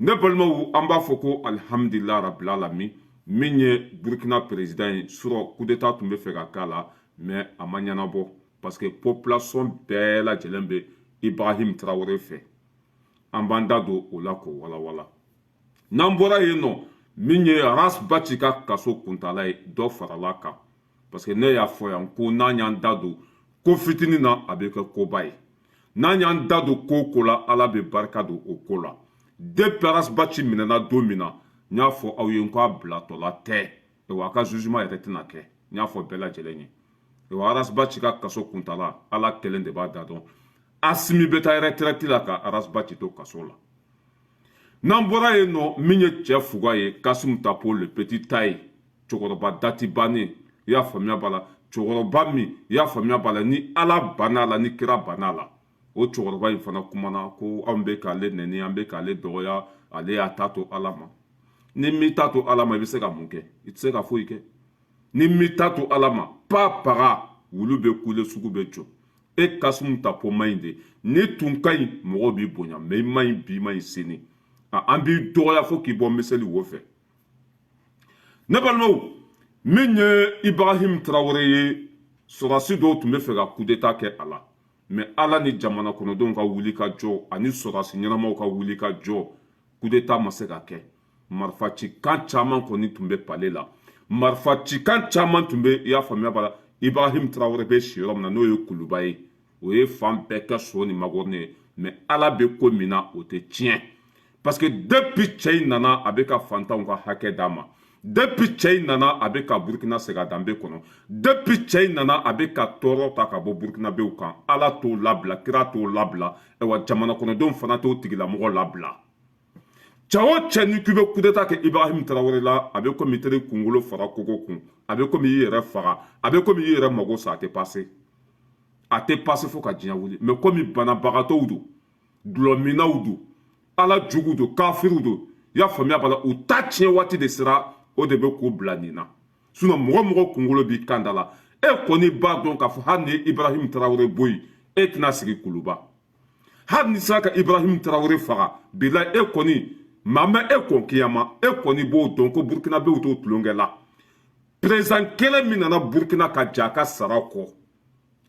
Ne balimaw, an b'a fɔ ko alihamudulila rabbil alamin. Min ye Burukina président ye surɔ, coup d'état tun bɛ fɛ ka k'a la, mais a ma ɲɛnabɔ, parce que population bɛɛ lajɛlen bɛ Ibrahim Traoré fɛ. An b'an da don o la k'o walawala. N'an bɔra yen nɔ, min ye Ras Bath ka kaso kuntala ye, dɔ farala kan, parce que ne y'a fɔ yan ko n'an y'an da don ko fitinin na, a bɛ kɛ koba ye. N'an y'an da don ko o ko la, Ala bɛ barika don o ko la. Depuis Ras Bath minɛna don min na, n y'a fɔ aw ye n ko a bilatɔla tɛ wa, a ka jugement yɛrɛ tɛna kɛ. N y'a fɔ bɛɛ lajɛlen ye wa, Ras Bath ka kaso kuntala, Ala kelen de b'a da dɔn. Asimi bɛ taa retraite la ka Ras Bath to kaso la. N'an bɔra yen nɔ, min ye cɛ fuga ye, Kassoum Tapo, le petit taille, cɛkɔrɔba dati bannen, i y'a faamuya b'a la, cɛkɔrɔba min, i y'a faamuya b'a la, ni Ala banna a la, ni kira banna a la, o cɛkɔrɔba in fana kumana ko anw bɛ k'ale nɛni, an bɛ k'ale dɔgɔya, ale y'a ta to Ala ma. Ni m'i ta to Ala ma, i bɛ se ka mun kɛ? I tɛ se ka foyi kɛ. Ni m'i ta to Ala ma, pa paga wulu bɛ kule, sugu bɛ jɔ. E Kassoum Tapo ma ɲi de. Ni tun ka ɲi, mɔgɔw b'i bonya, mais i ma ɲi bi, i ma ɲi sini, an b'i dɔgɔya fo k'i bɔ miseli wo fɛ. Ne balimaw, min ye Ibrahim Traoré ye, sɔrɔdasi dɔw tun bɛ fɛ ka coup d'état kɛ a la, mais Ala ni jamana kɔnɔdenw ka wuli ka jɔ ani sɔrɔdasi ɲɛnamaw ka wuli ka jɔ, coup d'état ma se ka kɛ. Marifacikan caman kɔni tun bɛ palais la, marifacikan caman tun bɛ, i y'a faamuya b'a la, Ibrahim Traoré bɛ si yɔrɔ min na, n'o ye Kuluba ye, o ye fan bɛɛ kɛ so ni magɔrɔni ye. Mais Ala bɛ ko min na, o tɛ tiɲɛ, parce que depuis cɛ in nana, a bɛ ka fantanw ka hakɛ d'a ma. Depuis cɛ in nana, a bɛ ka Burukina segin a danbe kɔnɔ. Depuis cɛ in nana, a bɛ ka tɔɔrɔ ta ka bɔ Burukinabew kan. Ala t'o labila, kira t'o labila, ayiwa, jamana kɔnɔdenw fana t'o tigilamɔgɔ labila. Cɛ o cɛ, ni k'i bɛ coup d'état kɛ Ibrahim Traoré la, a bɛ komi i taara kunkolo fara kogo kun, a bɛ komi i yɛrɛ faga, a bɛ komi i yɛrɛ mago sa. A tɛ passer, a tɛ passer fo ka diɲɛ wuli. Mais komi banabagatɔw don, dulɔminnaw don, Ala jugu don, kafiriw don, i y'a faamuya b'a la, u ta tiɲɛ waati de sera, o de bɛ k'u bila nin na. Sinon mɔgɔ mɔgɔ kunkolo b'i kan da la, e kɔni b'a dɔn k'a fɔ hali ni Ibrahim Traoré bɔ yen, e tɛna sigi Kuluba. Hali ni sera ka Ibrahim Traoré faga bila, e kɔni maa ma e kɔn kiyama, e kɔni b'o dɔn ko Burukinabew t'o tulonkɛ la. Président kelen min nana Burukina ka ja a ka sara kɔ,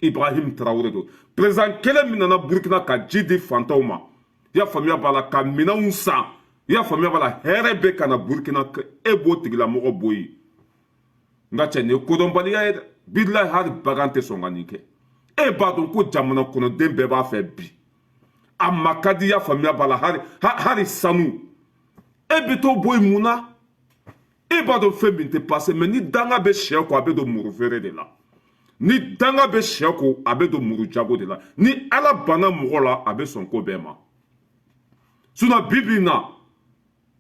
Ibrahim Traoré don. Président kelen min nana Burukina ka ji di fantanw ma, i y'a faamuya b'a la, ka minɛnw san, i y'a faamuya b'a la, hɛrɛ bɛ ka na Burukina, e b'o tigilamɔgɔ bɔ yen. N ka cɛ, nin ye kodɔnbaliya ye dɛ. Bilahi, hali bagan tɛ sɔn ka nin kɛ. E b'a dɔn ko jamana kɔnɔden bɛɛ b'a fɛ bi, a ma ka di, i y'a faamuya b'a la, hali sanu, e bɛ t'o bɔ yen mun na? E b'a dɔn fɛn min tɛ passer. Mais ni danga bɛ sɛ kɔ, a bɛ don muru feere de la. Ni danga bɛ sɛ kɔ, a bɛ don muru jago de la. Ni Ala banna mɔgɔ la, a bɛ sɔn ko bɛɛ ma. Sinon bi bi in na,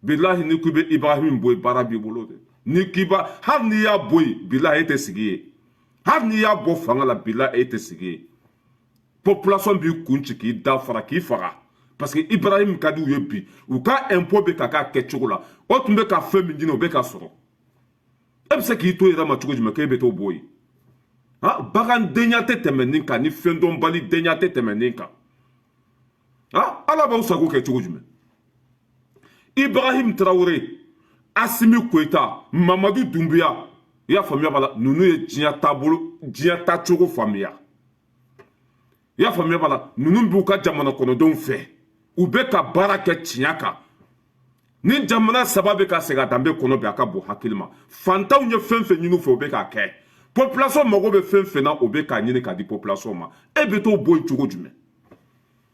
bilahi, ni k'i bɛ Ibrahim bɔ yen, baara b'i bolo dɛ. Ni k'i b'a, hali n'i y'a bɔ yen, bilahi, e tɛ sigi yen. Hali n'i y'a bɔ fanga la, bilahi, e tɛ sigi yen. Population b'i kun ci k'i da fara k'i faga, parce que Ibrahim ka di u ye bi. U ka impôt bɛ ka k'a kɛcogo la, o tun bɛ ka fɛn min ɲini, o bɛ ka sɔrɔ. E bɛ se k'i to yɛrɛ ma cogo jumɛn k'e bɛ t'o bɔ yen? Han, bagandenya tɛ tɛmɛ nin kan, ni fɛndɔnbali denya tɛ tɛmɛ nin kan. Han, Ala b'aw sago kɛ cogo jumɛn? Ibrahim Traoré, Asimi Koyita, Mamadu Dunbuya, i y'a faamuya b'a la, ninnu ye diɲɛ taabolo, diɲɛ taacogo faamuya, i y'a faamuya b'a la. Ninnu b'u ka jamana kɔnɔdenw fɛ, u bɛ ka baara kɛ tiɲɛ kan. Ni jamana saba bɛ ka segin a danbe kɔnɔ bi, a ka bon hakili ma. Fantanw ye fɛn fɛn ɲini u fɛ, u bɛ k'a kɛ. Population mago bɛ fɛn fɛn na, o bɛ k'a ɲini k'a di population ma. E bɛ t'o bɔ yen cogo jumɛn?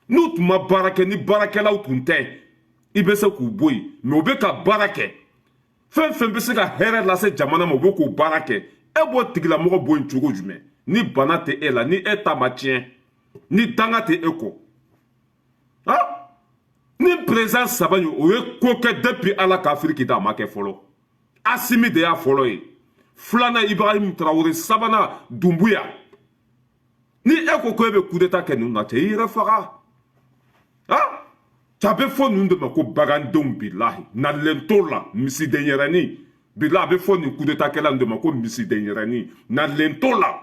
N'u tun ma baara kɛ, ni baarakɛlaw tun tɛ, i bɛ se k'u bɔ yen. Mais u bɛ ka baara kɛ, fɛn fɛn bɛ se ka hɛrɛ lase jamana ma, u bɛ k'o baara kɛ. E b'o tigilamɔgɔ bɔ yen cogo jumɛn? Ni bana tɛ e la, ni e ta ma tiɲɛ, ni danga tɛ e kɔ, han, ni président saba in, o ye ko kɛ depuis Ala ka Afiriki da, a ma kɛ fɔlɔ. Asimi de y'a fɔlɔ ye, filanan Ibrahim Traoré, sabanan Dunbuya. Ni e ko ko e bɛ coup d'état kɛ ninnu na, cɛ, i yɛrɛ faga. Han, cɛ, a bɛ fɔ ninnu de ma ko bagandenw. Bilahi, nalen t'o la, misidenyɛrɛnin. Bilahi, a bɛ fɔ nin coup d'état kɛla nin de ma ko misidenyɛrɛnin, nalen t'o la.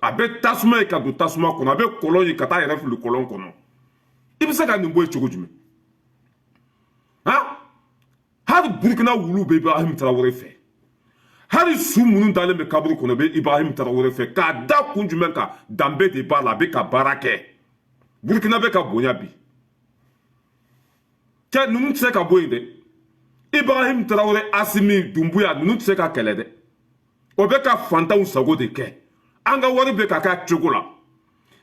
A bɛ tasuma ye ka don tasuma kɔnɔ, a bɛ kɔlɔn ye ka taa yɛrɛ fili kɔlɔn kɔnɔ. I bɛ se ka nin bɔ yen cogo jumɛn? Han. Hali Burukina wulu bɛ Ibrahim Tarawele fɛ, hali su minnu dalen bɛ kaburu kɔnɔ bɛ Ibrahim Tarawele fɛ. K'a da kun jumɛn kan? Danbe de b'a la, a bɛ ka baara kɛ. Burukina bɛ ka bonya bi. Cɛ, ninnu tɛ se ka bɔ yen dɛ. Ibrahim Tarawele, Asimi, Dumbuya, ninnu tɛ se ka kɛlɛ dɛ. O bɛ ka fantanw sago de kɛ. An ka wari bɛ ka k'a cogo la.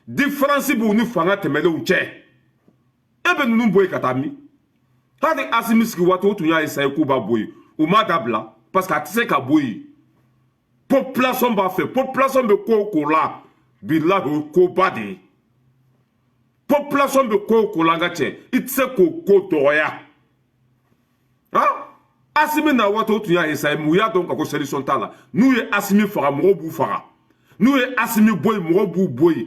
Différence b'u ni fanga tɛmɛlenw cɛ. E bɛ ninnu bɔ yen ka taa min? Hali Asimi sigi waati, o tun y'a essayer k'u b'a bɔ yen, u m'a dabila, parce que a tɛ se ka bɔ yen. Population b'a fɛ. Population bɛ ko o ko la, bilahi, o ye koba de ye. Population bɛ ko o ko la, an ka cɛ, i tɛ se k'o ko dɔgɔya. Han, Asimi na waati, o tun y'a essayer, mais u y'a dɔn ka ko solution t'a la. N'u ye Asimi faga, mɔgɔw b'u faga. N'u ye Asimi bɔ yen, mɔgɔw b'u bɔ yen.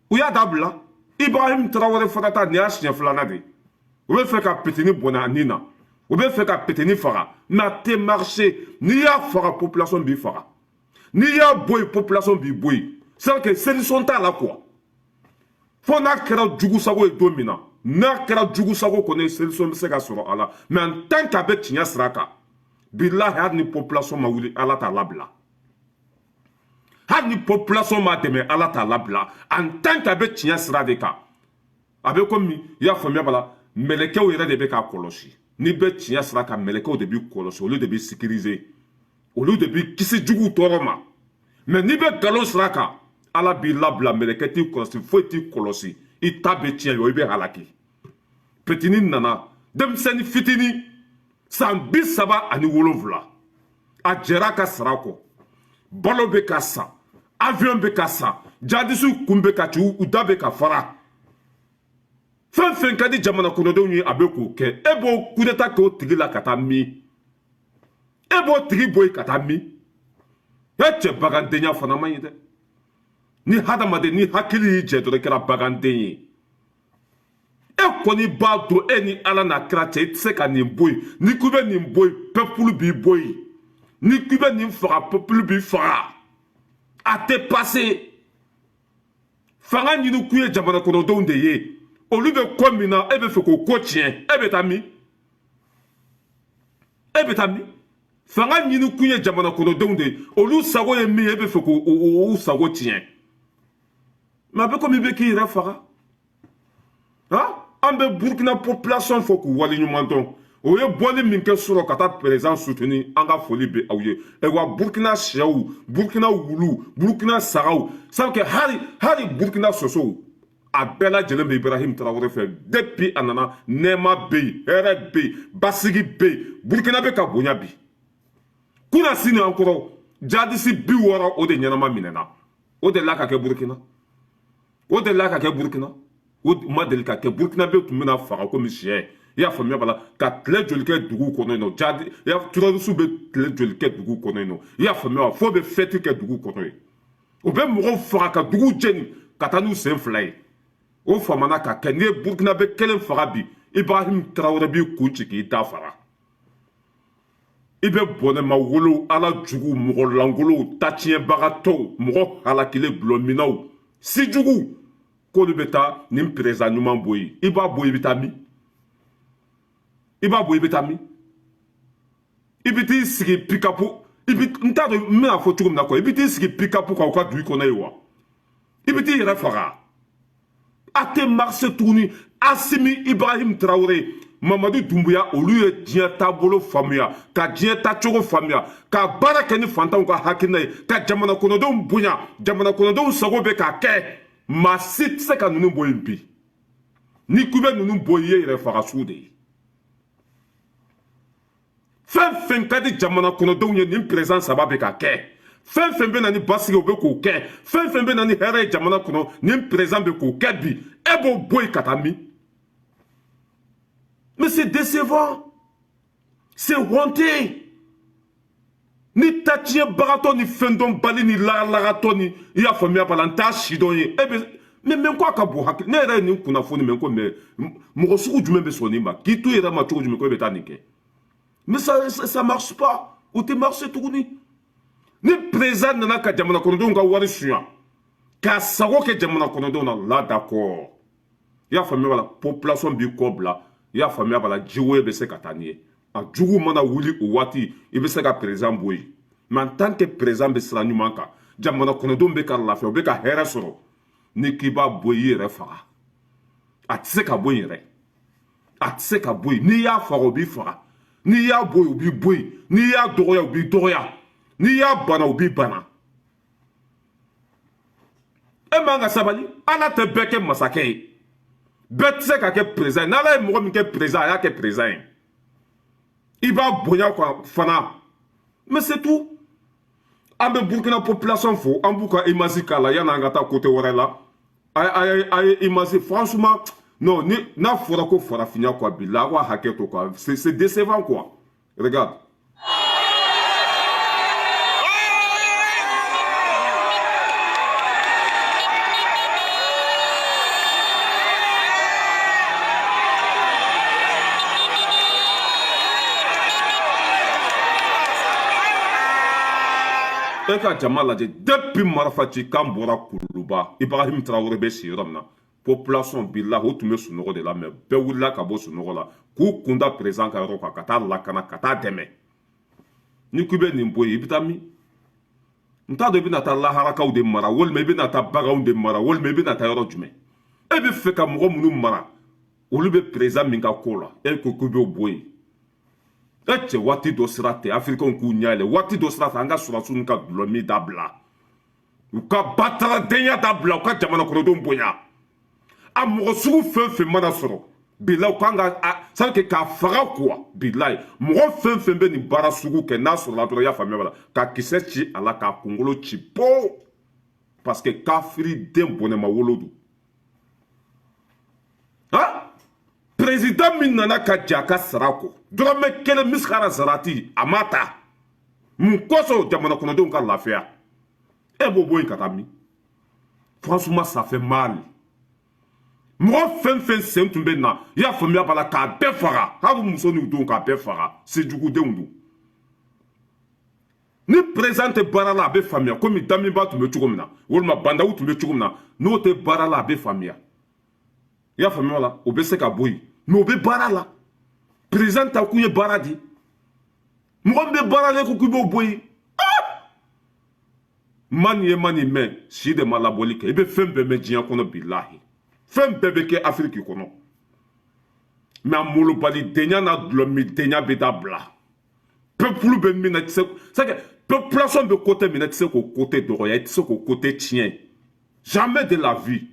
U y'a dabila. Ibrahim Tarawele fana ta, nin y'a siɲɛ filanan de ye. U bɛ fɛ ka petini bɔnɛ a nin na, u bɛ fɛ ka petini faga, mais a tɛ marcher. N'i y'a faga, population b'i faga. N'i y'a bɔ yen, population b'i bɔ yen. C'est que solution t'a la quoi. Fo n'a kɛra jugu sago ye don min na, n'a kɛra jugu sago kɔni, solution bɛ se ka sɔrɔ a la. Mais en tant qu'a bɛ tiɲɛ sira kan, bilahi, hali ni population ma wuli, Ala t'a labila. Hali ni population m'a dɛmɛ, Ala t'a labila. En tant qu'a bɛ tiɲɛ sira de kan, a bɛ komi, i y'a faamuya b'a la, mɛlɛkɛw yɛrɛ de bɛ k'a kɔlɔsi. N'i bɛ tiɲɛ sira kan, mɛlɛkɛw de b'i kɔlɔsi, olu de b'i sécuriser, olu de b'i kisi juguw tɔɔrɔ ma. Mais n'i bɛ nkalon sira kan, Ala b'i labila, mɛlɛkɛ t'i kɔlɔsi, foyi t'i kɔlɔsi, i ta bɛ tiɲɛ, i bɛ halaki. Petini nana, denmisɛnnin fitinin, san 37, a jɛra a ka sara kɔ. Balo bɛ ka san, avion bɛ ka san, jadisiw kun bɛ ka ci, u da bɛ ka fara. Fɛn fɛn ka di jamana kɔnɔdenw ye, a bɛ k'o kɛ. E b'o coup d'état k'o tigi la ka taa min? E b'o tigi bɔ yen ka taa min? E cɛ, bagandenya fana man ɲi dɛ. Ni hadamaden ni hakili y'i jɛ dɔrɔn, i kɛra baganden ye. E kɔni b'a dɔn, e ni Ala n'a kira cɛ, i tɛ se ka nin bɔ yen. N'i ko i bɛ nin bɔ yen, peuple b'i bɔ yen. N'i ko i bɛ nin faga, peuple b'i faga. A tɛ passer. Fanga ɲini kun ye jamana kɔnɔdenw de ye. Olu bɛ ko min na, e bɛ fɛ k'o ko tiɲɛ, e bɛ taa min? E bɛ taa min? Fanga ɲini kun ye jamana kɔnɔdenw de ye. Olu sago ye min ye, e bɛ fɛ k'o sago tiɲɛ. Mais a bɛ komi i bɛ k'i yɛrɛ faga. Han, an bɛ Burukina population fɔ k'u waleɲuman dɔn. O ye bɔli min kɛ sɔrɔ ka taa président soutenir, an ka foli bɛ aw ye. Wa Burukina sɛw, Burukina wulu, Burukina sagaw, sabu kɛ hali Burukina sosow, a bɛɛ lajɛlen bɛ Ibrahim Tarawele fɛ. Depuis a nana, nɛɛma bɛ yen, hɛrɛ bɛ yen, basigi bɛ yen. Burukina bɛ ka bonya bi. Kunna sini an kɔrɔ, jadisi 60 o de ɲɛnama minɛna. O delila ka kɛ Burukina? O delila ka kɛ Burukina? O ma deli ka kɛ. Burukina bɛ tun bɛna faga komi sɛ, i y'a faamuya b'a la, ka tile joli kɛ dugu kɔnɔ yen nɔ. Jadi terroriste bɛ tile joli kɛ dugu kɔnɔ yen nɔ? I y'a faamuya wa? Fo bɛ fɛti kɛ dugu kɔnɔ yen, o bɛ mɔgɔw faga ka dugu jeni ka taa n'u sen fila ye. O famana ka kɛ. N'i ye Burukina bɛ kelen faga bi, Ibrahim Tarawele b'i kun ci k'i da fara. I bɛ bɔnɛma wolo, Ala jugu, mɔgɔ lankolow, tatiɲɛbagatɔw, mɔgɔ halakilen, gulɔminaw, sijugu, k'olu bɛ taa nin président ɲuman bɔ yen. I b'a bɔ, i bɛ taa min? I b'a bɔ, i bɛ taa min? I bɛ t'i sigi pick-up, i bɛ, n t'a dɔn n bɛna fɔ cogo min na quoi, i bɛ t'i sigi pick-up kan u ka dugu kɔnɔ yen wa? I bɛ t'i yɛrɛ faga. A tɛ marcher tuguni. Asimi, Ibrahim Tarawele, Mamadu Dunbuya, olu ye diɲɛ taabolo faamuya, ka diɲɛ taacogo faamuya, ka baara kɛ ni fantanw ka hakilina ye, ka jamana kɔnɔdenw bonya. Jamana kɔnɔdenw sago bɛ k'a kɛ. Maa si tɛ se ka ninnu bɔ yen bi. N'i ko i bɛ ninnu bɔ, i ye yɛrɛ faga su de ye. Fɛn fɛn ka di jamana kɔnɔdenw ye, nin président saba bɛ ka kɛ. Fɛn fɛn bɛ na ni basigi, o bɛ k'o kɛ. Fɛn fɛn bɛ na ni hɛrɛ ye jamana kɔnɔ, nin président bɛ k'o kɛ bi. E b'o bɔ yen ka taa min? Mais c'est décevant, c'est honteux. Ni tatiɲɛbagatɔ ni fɛndɔnbali ni lagalagatɔ ni, i y'a faamuya b'a la, n t'a si dɔn ye. E bɛ mais ko a ka bon hakili. Ne yɛrɛ ye nin kunnafoni mɛn ko, mais mɔgɔ sugu jumɛn bɛ sɔn nin ma k'i to i yɛrɛ ma cogo jumɛn ko e bɛ taa nin kɛ? Mais ça marche pas. O tɛ marcher tuguni. Ni président nana ka jamana kɔnɔdenw ka wari suɲa, k'a sago kɛ jamana kɔnɔdenw na la, d'accord, i y'a faamuya b'a la, population b'i kɔ bila, i y'a faamuya b'a la, jiwoye bɛ se ka taa ni ye. A jugu mana wuli o waati, i bɛ se ka président bɔ yen. Mais en tant que président bɛ sira ɲuman kan, jamana kɔnɔdenw bɛ ka lafiya, u bɛ ka hɛrɛ sɔrɔ, n'i k'i b'a bɔ, i yɛrɛ faga. A tɛ se ka bɔ yen yɛrɛ, a tɛ se ka bɔ yen. N'i y'a faga, o b'i faga. N'i y'a bɔ yen, u b'i bɔ yen. N'i y'a dɔgɔya, u b'i dɔgɔya. N'i y'a bana, u b'i bana. E man ka sabali. Ala tɛ bɛɛ kɛ masakɛ ye, bɛɛ tɛ se ka kɛ président ye. N'Ala ye mɔgɔ min kɛ président, a y'a kɛ président ye, i b'a bonya quoi fana, mais c'est tout. An bɛ Burukina population fo, an b'u ka image k'a la yanni an ka taa côté wɛrɛ la. A ye image, franchement non, ni n'a fɔra ko farafinya quoi, bilahi, aw ka hakɛ to quoi, c'est décevant quoi. Regarde. E ka jama lajɛ. Depuis marifacikan bɔra Kuluba, Ibrahim Traoré bɛ si yɔrɔ min na, population, bilahi, o tun bɛ sunɔgɔ de la, mais bɛɛ wulila ka bɔ sunɔgɔ la k'u kunda président ka yɔrɔ kan, ka taa lakana, ka taa dɛmɛ. Ni ko i bɛ nin bɔ yen, i bɛ taa min? N t'a dɔn i bɛna taa laharakaw de mara, walima i bɛna taa baganw de mara, walima i bɛna taa yɔrɔ jumɛn? E bɛ fɛ ka mɔgɔ minnu mara, olu bɛ président min ka ko la, e ko k'i b'o bɔ yen. E cɛ, waati dɔ sira tɛ afirikɛnw k'u ɲɛ yɛlɛ. Waati dɔ sira fɛ, an ka sɔrɔdasiw ka dulɔmin dabila, u ka bataradenya dabila, u ka jamana kɔnɔdenw bonya. A mɔgɔ sugu fɛn fɛn mana sɔrɔ, bilahi, u kan ka a c'est k'a faga quoi. Bilahi, mɔgɔ fɛn fɛn bɛ nin baara sugu kɛ, n'a sɔrɔla dɔrɔn, i y'a faamuya b'a la, ka kisɛ ci a la, k'a kunkolo ci po, parce que kafiri den bɔnɛma wolo don. Han, président min nana ka jɛ a ka sara kɔ, dɔrɔmɛ kelen misikara zarati a ma ta, mun kosɔn? Jamana kɔnɔdenw ka lafiya. E b'o bɔ yen ka taa min? Franchement, ça fait mal. Mɔgɔ fɛn fɛn sen tun bɛ na, i y'a faamuya b'a la, k'a bɛɛ faga, hali muso n'u denw, k'a bɛɛ faga, sejugudenw don. Ni président tɛ baara la, a bɛ faamuya, komi Damiba tun bɛ cogo min na, walima Bandawu tun bɛ cogo min na. N'o tɛ baara la, a bɛ faamuya, i y'a faamuya la, o bɛ se ka bɔ yen. Mais o bɛ baara la, président ta kun ye baara di. Mɔgɔ min bɛ baara la, e ko k'i b'o bɔ yen. Ma nin ye, ma nin mɛn si de ma labɔli kɛ. I bɛ fɛn bɛɛ mɛn diɲɛ kɔnɔ, bilahi, fɛn bɛɛ bɛ kɛ Afiriki kɔnɔ, mais a molobalidenya n'a dulɔmidenya bɛ dabila. Peuple bɛ min na, i tɛ se, c'est que population bɛ côté min na, i tɛ se k'o côté dɔgɔya, i tɛ se k'o côté tiɲɛ, jamais de la vie.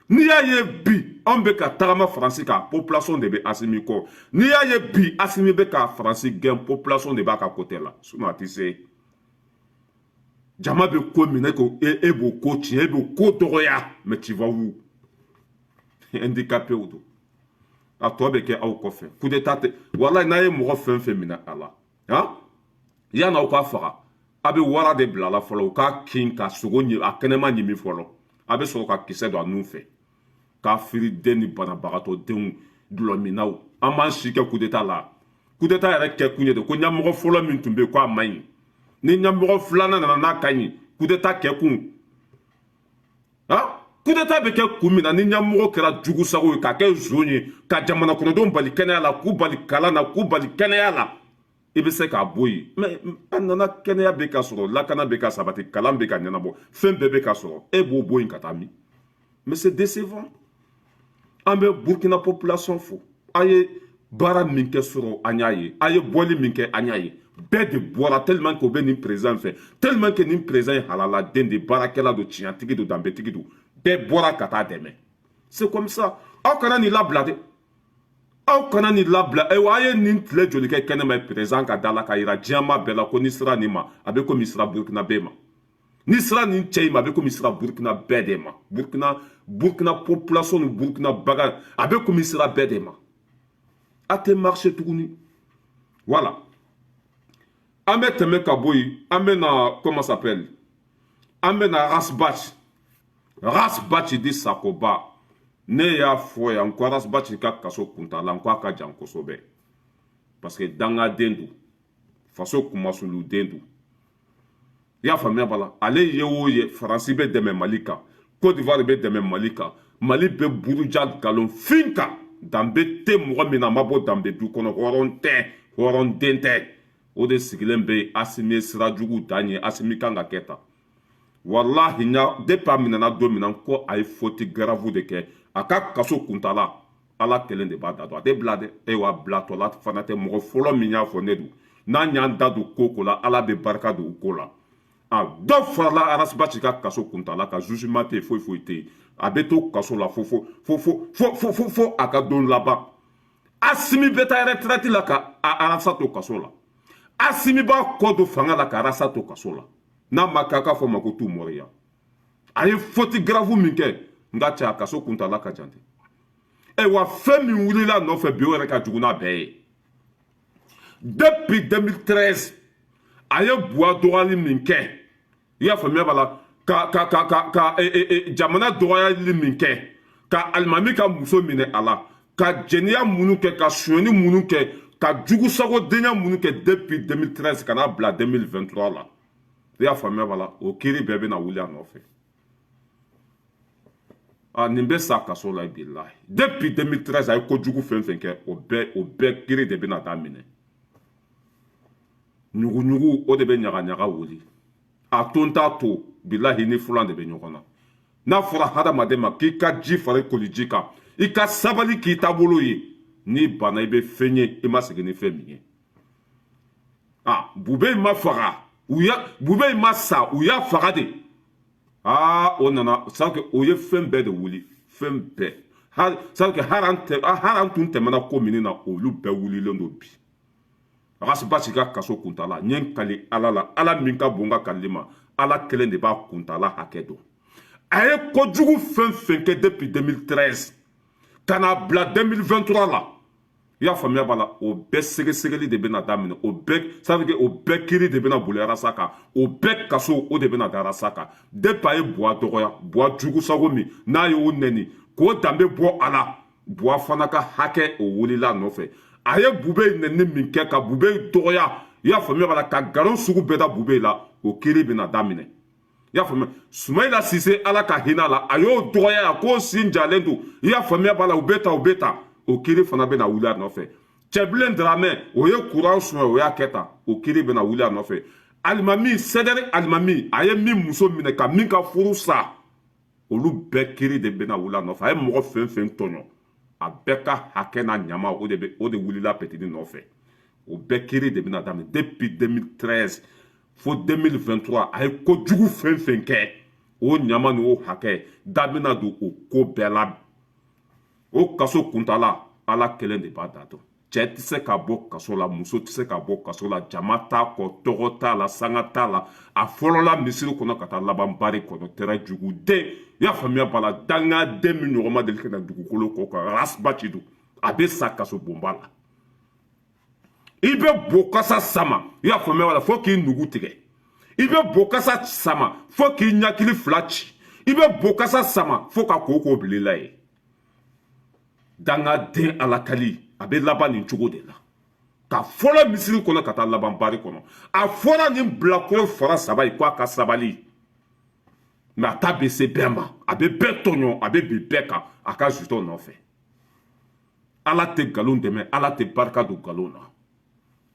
N'i y'a ye bi anw bɛ ka tagama Faransi kan, population de bɛ Asimi kɔ. N'i y'a ye bi Asimi bɛ ka Faransi gɛn, population de b'a ka côté la. Sinon a tɛ se. Jama bɛ ko minɛ ko e b'o ko tiɲɛ, e b'o ko dɔgɔya, mais tu vas où? Handicapé don, a tɔ bɛ kɛ aw kɔfɛ. Coup d'état tɛ, walayi. N'a ye mɔgɔ fɛn fɛn minɛ a la, han, yan'aw ka faga, a bɛ wara de bila a la fɔlɔ, u k'a kin ka sogo ɲi a kɛnɛma ɲimi fɔlɔ, a bɛ sɔrɔ ka kisɛ don a nun fɛ. Kafiri den ni banabagatɔ denw, dulɔminaw, an b'an si kɛ coup d'état la. Coup d'état yɛrɛ kɛ kun ye de ko ɲɛmɔgɔ fɔlɔ min tun bɛ yen, ko a man ɲi. Ni ɲɛmɔgɔ filanan nana, n'a ka ɲi, coup d'état kɛ kun. Han, coup d'état bɛ kɛ kun min na, ni ɲɛmɔgɔ kɛra jugu sago ye, ka kɛ zon ye, ka jamana kɔnɔdenw bali kɛnɛya la, k'u bali kalan na, k'u bali kɛnɛya la, i bɛ se k'a bɔ yen. Mais a nana, kɛnɛya bɛ ka sɔrɔ, lakana bɛ ka sabati, kalan bɛ ka ɲɛnabɔ, fɛn bɛɛ bɛ ka sɔrɔ, e b'o bɔ yen ka taa min? Mais c'est décevant. An bɛ Burkina population fo. A ye baara min kɛ sɔrɔ, an y'a ye. A ye bɔli min kɛ, an y'a ye. Bɛɛ de bɔra, tellement que o bɛ nin président fɛ, tellement que nin président ye halaladen de, baarakɛla don, tiɲɛtigi don, danbetigi don, bɛɛ bɔra ka taa dɛmɛ. C'est comme ça. Aw kana nin labila dɛ, aw kana nin labila. Ayiwa, a ye nin tile joli kɛ kɛnɛma président ka da la, ka yira diɲɛma bɛɛ la ko ni sera nin ma, a bɛ komi sera Burukina bɛɛ ma. Ni sera nin cɛ in ma, a bɛ komi sera Burukina bɛɛ de ma. Burukina population ni Burukina bagan, a bɛ komi sera bɛɛ de ma. A tɛ marcher tuguni. Voilà, an bɛ tɛmɛ ka bɔ yen, an bɛ na, comment s'appelle, an bɛ na Ras Bath. Ras Bath di Sakoba, ne y'a fɔ yan ko Ras Bath ka kaso kuntala, n ko a ka jan kosɛbɛ, parce que dangaden don, faso kunmasuluden don, i y'a faamuya b'a la. Ale ye o ye, Faransi bɛ dɛmɛ Mali kan, Côte d'Ivoire bɛ dɛmɛ Mali kan, Mali bɛ buruja nkalonfin kan. Danbe tɛ mɔgɔ min na, a ma bɔ danbe du kɔnɔ, hɔrɔn tɛ, hɔrɔn den tɛ. O de sigilen bɛ yen. Asimi ye sira jugu dan ye. Asimi kan ka kɛ tan. Walahi, ɲa depuis a minɛna don min na ko a ye faute grave de kɛ, a ka kaso kuntala, Ala kelen de b'a da dɔn. A tɛ bila dɛ. Ayiwa, bilatɔla fana tɛ. Mɔgɔ fɔlɔ min y'a fɔ, ne don. N'an y'an da don ko ko la, Ala bɛ barika don ko la. A dɔ farala Arasibasi ka kaso kuntala ka jugement tɛ yen, foyi foyi tɛ yen. A bɛ to kaso la fo fo fo fo fo fo fo fo a ka don laban. Asimi bɛ taa retraite la ka Arasa to kaso la. Asimi b'a kɔ don fanga la ka Arasa to kaso la. N'a ma kɛ, a k'a fɔ ma ko tu mɔriya. A ye faute grave min kɛ, n ka cɛ, a kaso kuntala ka jan tɛ. Ayiwa, fɛn min wulila nɔfɛ bi, o yɛrɛ ka jugu n'a bɛɛ ye. Depuis 2013, a ye Buwa dɔgɔyali min kɛ, i y'a faamuya b'a la, ka jamana dɔgɔyali min kɛ, ka alimami ka muso minɛ a la, ka jɛnɛya minnu kɛ, ka sonyɛni minnu kɛ, ka jugusagodenya minnu kɛ depuis 2013 ka n'a bila 2023 la, i y'a faamuya b'a la, o kiiri bɛɛ bɛna wuli a nɔfɛ. A nin bɛ sa kaso la. Bilahi, depuis 2013, a ye kojugu fɛn fɛn kɛ, o bɛɛ kiiri de bɛna daminɛ. Ɲuguɲugu, o de bɛ ɲagaɲaga wuli. A to n t'a to, bilahi, ni fulan de bɛ ɲɔgɔn na. N'a fɔra hadamaden ma k'i ka ji fari koli ji kan, i ka sabali k'i taabolo ye, n'i banna, i bɛ fɛn ye i ma segin ni fɛn min ye. A Bube ma faga, u ya Bube ma sa, u y'a faga de. Aa, o nana c'est o ye fɛn bɛɛ de wuli, fɛn bɛɛ. C'est hali an tun tɛmɛna ko min na, olu bɛɛ wulilen don bi. Arasibasi ka kaso kuntala, n ye n kali Ala la, Ala min ka bon ka kalili ma, Ala kelen de b'a kuntala hakɛ dɔn. A ye kojugu fɛn fɛn kɛ depuis 2013 ka n'a bila 2023 la, i y'a faamuya b'a la, o bɛɛ sɛgɛsɛgɛli de bɛna daminɛ. O bɛɛ, ça veut dire o bɛɛ kiiri de bɛna boli Arasa kan, o bɛɛ kaso, o de bɛna da Arasa kan. Depuis a ye Buwa dɔgɔya, Buwa jugu sago min n'a y'o nɛni k'o danbe bɔ a la, Buwa fana ka hakɛ, o wulila a nɔfɛ. A ye Bube nɛni min kɛ, ka Bube dɔgɔya, i y'a faamuya b'a la, ka nkalon sugu bɛɛ da Bube la, o kiiri bɛna daminɛ. I y'a faamuya, Sumayila Sise, Ala ka hinɛ a la, a y'o dɔgɔya, a k'o sin jalen don, i y'a faamuya b'a la, u bɛ ta, u bɛ ta, o kiiri fana bɛna wuli a nɔfɛ. Cɛbilen Daramɛ, o ye kuran suɲɛ, o y'a kɛ tan, o kiiri bɛna wuli a nɔfɛ. Alimami sɛdɛri, alimami, a ye min muso minɛ ka min ka furu sa, olu bɛɛ kiiri de bɛna wuli a nɔfɛ. A ye mɔgɔ fɛn fɛn tɔɲɔ, a bɛɛ ka hakɛ n'a ɲama, o de bɛ o de wulila petini nɔfɛ. O bɛɛ kiiri de bɛna daminɛ. Depuis 2013 fo 2023, a ye kojugu fɛn fɛn kɛ, o ɲama ni o hakɛ da bɛna don o ko bɛɛ la. O kaso kuntala, Ala kelen de b'a da dɔn. Cɛ tɛ se ka bɔ kaso la, muso tɛ se ka bɔ kaso la, jama t'a kɔ, tɔgɔ t'a la, sanga t'a la. A fɔlɔla misiri kɔnɔ ka taa laban bari kɔnɔ. Tɛrɛ jugu den, i y'a faamuya b'a la, dangaden min ɲɔgɔn ma deli ka na dugukolo kɔ kan, Rasbaci don. A bɛ sa kaso bonba la. I bɛ bo kasa sama, i y'a faamuya b'a la, fo k'i nugu tigɛ. I bɛ bo kasa sama fo k'i ɲakili fila ci. I bɛ bo kasa sama fo ka koko bila i la yen. Dangaden alakali, a bɛ laban nin cogo de la, ka fɔlɔ misiri kɔnɔ ka taa laban bari kɔnɔ. A fɔra nin bilakoro fara saba ye ko a ka sabali, mɛ a ta bɛ se bɛɛ ma, a bɛ bɛɛ tɔɲɔ, a bɛ bin bɛɛ kan a ka zutɔ nɔfɛ. Ala tɛ nkalon dɛmɛ, Ala tɛ barika don nkalon na.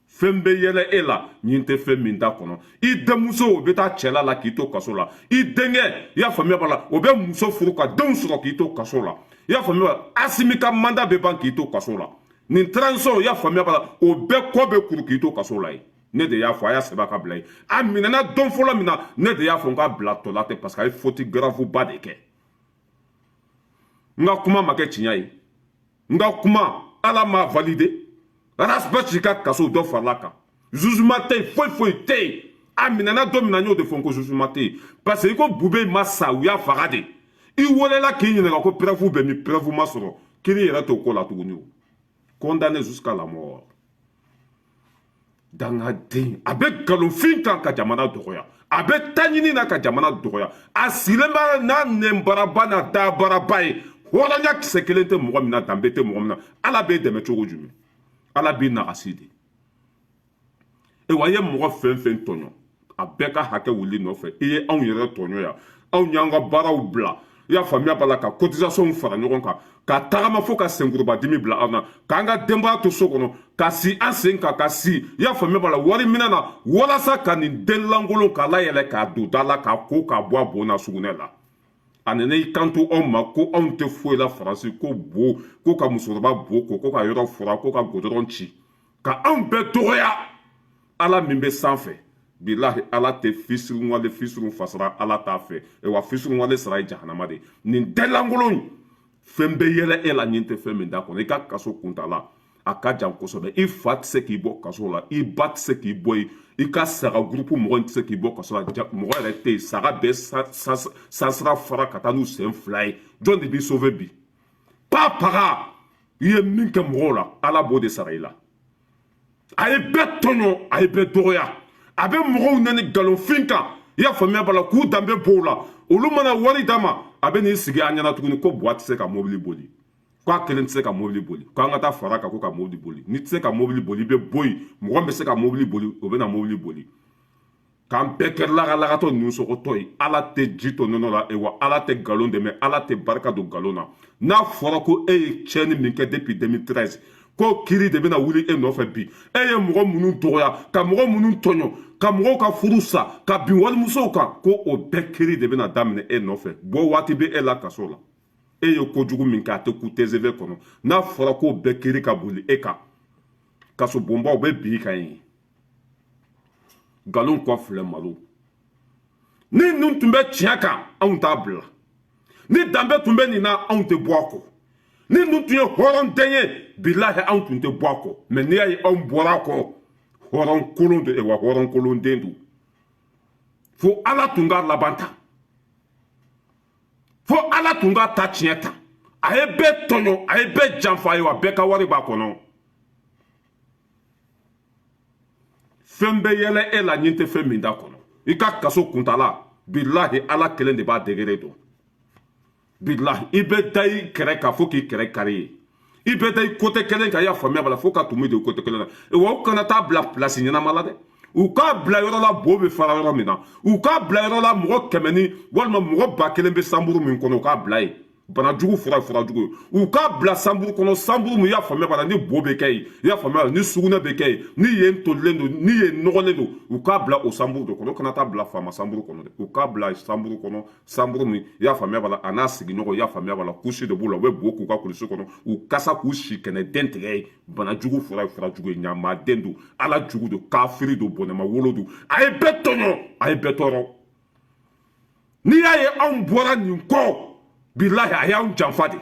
Fɛn bɛ yɛlɛ e la, nin tɛ fɛn min da kɔnɔ. I denmuso, o bɛ taa cɛla la k'i to kaso la. I denkɛ, i y'a faamuya b'a la, o bɛ muso furu ka denw sɔrɔ k'i to kaso la. I y'a faamuya b'a la, Asimi ka mandat bɛ ban k'i to kaso la. Nin transition, i y'a faamuya b'a la, o bɛɛ kɔ bɛ kuru k'i to kaso la yen. Ne de y'a fɔ, a y'a sɛbɛn ka bila yen. A minɛna don fɔlɔ min na, ne de y'a fɔ n k'a bila tɔ la tɛ, parce que a ye faute grave ba de kɛ. N ka kuma ma kɛ tiɲɛ ye, n ka kuma, Ala m'a validé. Rasbaci ka kaso, dɔ farala kan, jugement tɛ yen, foyi foyi tɛ yen. A minɛna don min na, n y'o de fɔ n ko jugement tɛ yen, parce que i ko Bube ma sa, u y'a faga de. I welela k'i ɲininka ko preuve bɛ min? Preuve ma sɔrɔ, kiiri yɛrɛ t'o ko la tuguni. O condamné jusqu'à la mort. Dangaden, a bɛ nkalonfin kan ka jamana dɔgɔya, a bɛ ta ɲini na ka jamana dɔgɔya. A sigilen b'a n'a nɛnbaraba n'a dabaraba ye. Hɔrɔnya kisɛ kelen tɛ mɔgɔ min na, danbe tɛ mɔgɔ min na, Ala b'e dɛmɛ cogo jumɛn? Ala b'i nagasi de. Ewa, i ye mɔgɔ fɛn fɛn tɔɲɔ, a bɛɛ ka hakɛ wuli nɔfɛ. I ye anw yɛrɛ tɔɲɔ yan, anw y'an ka baaraw bila. I y'a faamuya b'a la, ka cotisation fara ɲɔgɔn kan, ka tagama fo ka senkuruba dimi bila an na, k'an ka denbaya to so kɔnɔ, ka si an sen kan, ka si, i y'a faamuya b'a la, wari minɛ na, walasa ka nin den lankolon k'a layɛlɛ, k'a don da la, k'a ko k'a bɔ a bon na sugunɛ la. A nana i kanto anw ma ko anw tɛ foyi la Faransi, ko bo, ko ka musokɔrɔba bo ko, ko ka yɔrɔ fura, ko ka godɔrɔn ci, ka anw bɛɛ dɔgɔya. Ala min bɛ sanfɛ, bilahi, Ala tɛ fisiriwale fisiriw fasara, Ala t'a fɛ. Wa fisiriwale sara ye jahanama de. Nin denlankolon in, fɛn bɛ yɛlɛ e la nin tɛ fɛn min da kɔnɔ. I ka kaso kuntala a ka jan kosɛbɛ. I fa tɛ se k'i bɔ kaso la, i ba tɛ se k'i bɔ yen, i ka saga gurupu mɔgɔ tɛ se k'i bɔ kaso la. Mɔgɔ yɛrɛ tɛ yen. Saga bɛɛ sansira fara ka taa n'u sen fila ye. Jɔn de b'i sauver bi? Pa paga, i ye min kɛ mɔgɔw la, Ala b'o de sara i la. A ye bɛɛ tɔɲɔ, a ye bɛɛ dɔgɔya, a bɛ mɔgɔw nɛni nkalonfin kan, i y'a faamuya b'a la, k'u danbe bɔ u la. Olu mana wari d'a ma, a bɛ n'i sigi an ɲɛna tuguni ko Buwa tɛ se ka mobili boli, k'a kelen tɛ se ka mobili boli, k'an ka taa fara kan ko ka mobili boli. N'i tɛ se ka mobili boli, i bɛ bɔ yen. Mɔgɔ min bɛ se ka mobili boli, o bɛ na mobili boli. K'an bɛɛ kɛ lagalagatɔ nusɔgɔtɔ ye. Ala tɛ ji to nɔnɔ la, wa Ala tɛ nkalon dɛmɛ, Ala tɛ barika don nkalon na. N'a fɔra ko e ye tiɲɛni min kɛ depuis 2013, ko kiri de bɛna wuli e nɔfɛ bi. E ye mɔgɔ minnu dɔgɔya, ka mɔgɔ minnu tɔɲɔ, ka mɔgɔw ka furu sa, ka bin walimusow kan, ko o bɛɛ kiri de bɛna daminɛ e nɔfɛ. Bɔ waati bɛ e la kaso la. E ye kojugu min kɛ, a tɛ ku TGV kɔnɔ. N'a fɔra k'o bɛɛ kiri ka boli e kan, kaso bonbaw bɛ bin i kan yen. Nkalon kɔ filɛ malo. Ni ninnu tun bɛ tiɲɛ kan, anw t'a bila. Ni danbe tun bɛ nin na, anw tɛ bɔ a kɔ. Ni ninnu tun ye hɔrɔnden ye, bilahi, anw tun tɛ bɔ a kɔ. Mɛ n'i y'a ye anw bɔra a kɔ, hɔrɔn kolon don, wa hɔrɔn kolonden don. Fo Ala tun ka laban ta, fo Ala tun ka ta tiɲɛ ta. A ye bɛɛ tɔɲɔ, a ye bɛɛ janfa ye, wa bɛɛ ka wari b'a kɔnɔ. Fɛn bɛ yɛlɛ e la ɲin tɛ fɛn min da kɔnɔ. I ka kaso kuntala, bilahi, Ala kelen de b'a degere dɔn. Bilahi, i bɛ da i kɛrɛ kan fo k'i kɛrɛ kari ye. I bɛ da i kote kelen kan, i y'a faamuya b'a la, fo ka tumu don i kote kelen na. Wa u kana taa bila pilasi ɲɛnama la dɛ. U k'a bila yɔrɔ la, bo bɛ fara yɔrɔ min na. U k'a bila yɔrɔ la, mɔgɔ 100 ni walima mɔgɔ 1000 bɛ sanburu min kɔnɔ, u k'a bila yen. Banajugu fura ye fura jugu ye. U k'a bila sanburu kɔnɔ, sanburu min, i y'a faamuya b'a la, ni bo bɛ kɛ yen, i y'a faamuya, ni sugunɛ bɛ kɛ yen, ni yen tolilen don, ni yen nɔgɔlen don, u k'a bila o sanburu de kɔnɔ. U kana taa bila faama sanburu kɔnɔ dɛ. U k'a bila sanburu kɔnɔ, sanburu min, i y'a faamuya b'a la, a n'a sigiɲɔgɔn, i y'a faamuya b'a la, kusi de b'u la. U bɛ bo k'u ka kulusi kɔnɔ, u kasa k'u si kɛnɛ den tigɛ ye. Banajugu fura ye fura jugu ye. Ɲamaden don, Ala jugu don, kafiri don, bɔnɛma wolo don. A ye bɛɛ tɔɲɔ, a ye bɛɛ tɔɔrɔ. N'i y'a ye anw bɔra nin kɔ, bilahi, a y'anw janfa de.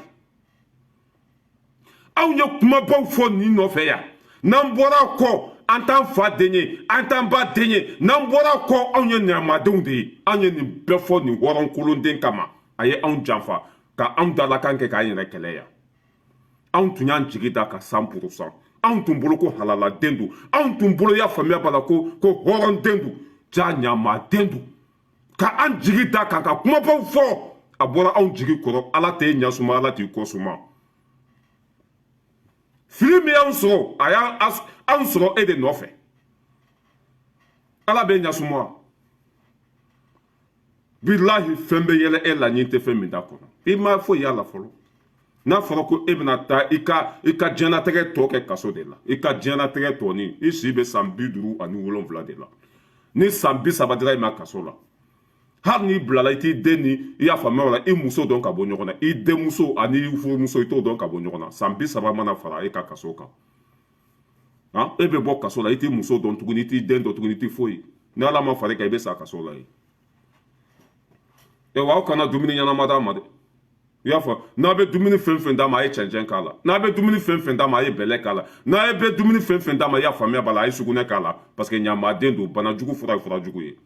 Anw ye kumabaw fɔ nin nɔfɛ yan. N'an bɔra kɔ, an t'an fa den ye, an t'an ba den ye. N'an bɔra kɔ, anw ye ɲamadenw de ye. Anw ye nin bɛɛ fɔ nin hɔrɔn kolonden kama. A ye anw janfa ka anw dalakan kɛ k'an yɛrɛ kɛlɛ yan. Anw tun y'an jigi da ka 100%. Anw tun bolo ko halaladen don, anw tun bolo, y'a faamuya b'a la, ko hɔrɔnden don, ja ɲamaden don. Ka an jigi da kan, ka kumabaw fɔ, a bɔra anw jigi kɔrɔ. Ala t'e ɲasuma, Ala t'i kɔsuma. Fili min y'anw sɔrɔ, a y'an sɔrɔ e de nɔfɛ. Ala b'e ɲasuma. Bilahi, fɛn bɛ yɛlɛ e la ɲin tɛ fɛn min da kɔnɔ. I ma foyi y'a la fɔlɔ. N'a fɔra ko e bɛna taa i ka diɲɛlatigɛ tɔ kɛ kaso de la, i ka diɲɛlatigɛ tɔ ni i si bɛ san 57 de la, ni san 30 dira i ma kaso la, hali n'i bilala, i t'i den ni, i y'a faamuya o la, i muso dɔn ka bɔ ɲɔgɔn na. I denmuso ani i furumuso, i t'o dɔn ka bɔ ɲɔgɔn na. San 30 mana fara e ka kaso kan, han, e bɛ bɔ kaso la, i t'i muso dɔn tuguni, i t'i den dɔn tuguni, i t'i foyi. Ni Ala ma fara i kan, i bɛ sa kaso la yen. Wa aw kana dumuni ɲɛnama d'a ma dɛ. I y'a fɔ, n'a bɛ dumuni fɛn fɛn d'a ma, a ye cɛncɛn k'a la. N'a bɛ dumuni fɛn fɛn d'a ma, a ye bɛlɛ k'a la. N'a bɛ dumuni fɛn fɛn d'a ma, i y'a faamuya b'a la, a ye sugunɛ k'a la, parce que ɲamaden don. Banajugu fura ye fura jugu ye.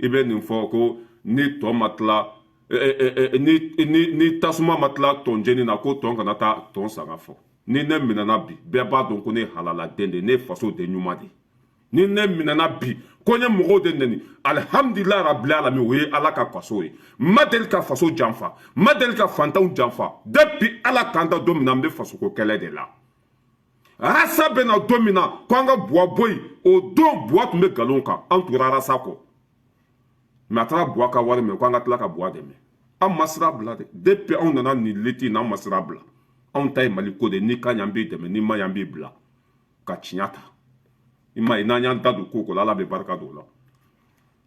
I bɛ nin fɔ ko ni tɔ ma tila, ni tasuma ma tila tɔn jeni na, ko tɔn kana taa tɔn sanga fɔ. Ni ne minɛna bi, bɛɛ b'a dɔn ko ne ye halaladen de ye, ne ye faso den ɲuman de ye. Ni ne minɛna bi ko n ye mɔgɔw de neni, alihamdulilayi rabili alamin, o ye Ala ka kaso ye. N ma deli ka faso janfa, n ma deli ka fantanw janfa. Depuis Ala k'an da don min na, n bɛ fasoko kɛlɛ de la. Arasa bɛ na don min na ko an ka Buwa bɔ yen, o don Buwa tun bɛ nkalon kan, an tugura Arasa kɔ. Mɛ a taara Buwa ka wari minɛ, ko an ka tila ka Buwa dɛmɛ. An ma sira bila dɛ. Depuis anw nana nin lutte in na, an ma sira bila. Anw ta ye Mali ko de. N'i ka ɲi, an b'i dɛmɛ. N'i ma ɲi, an b'i bila ka tiɲɛ ta. I m'a ye, n'an y'an da don ko ko la, Ala bɛ barika don o la.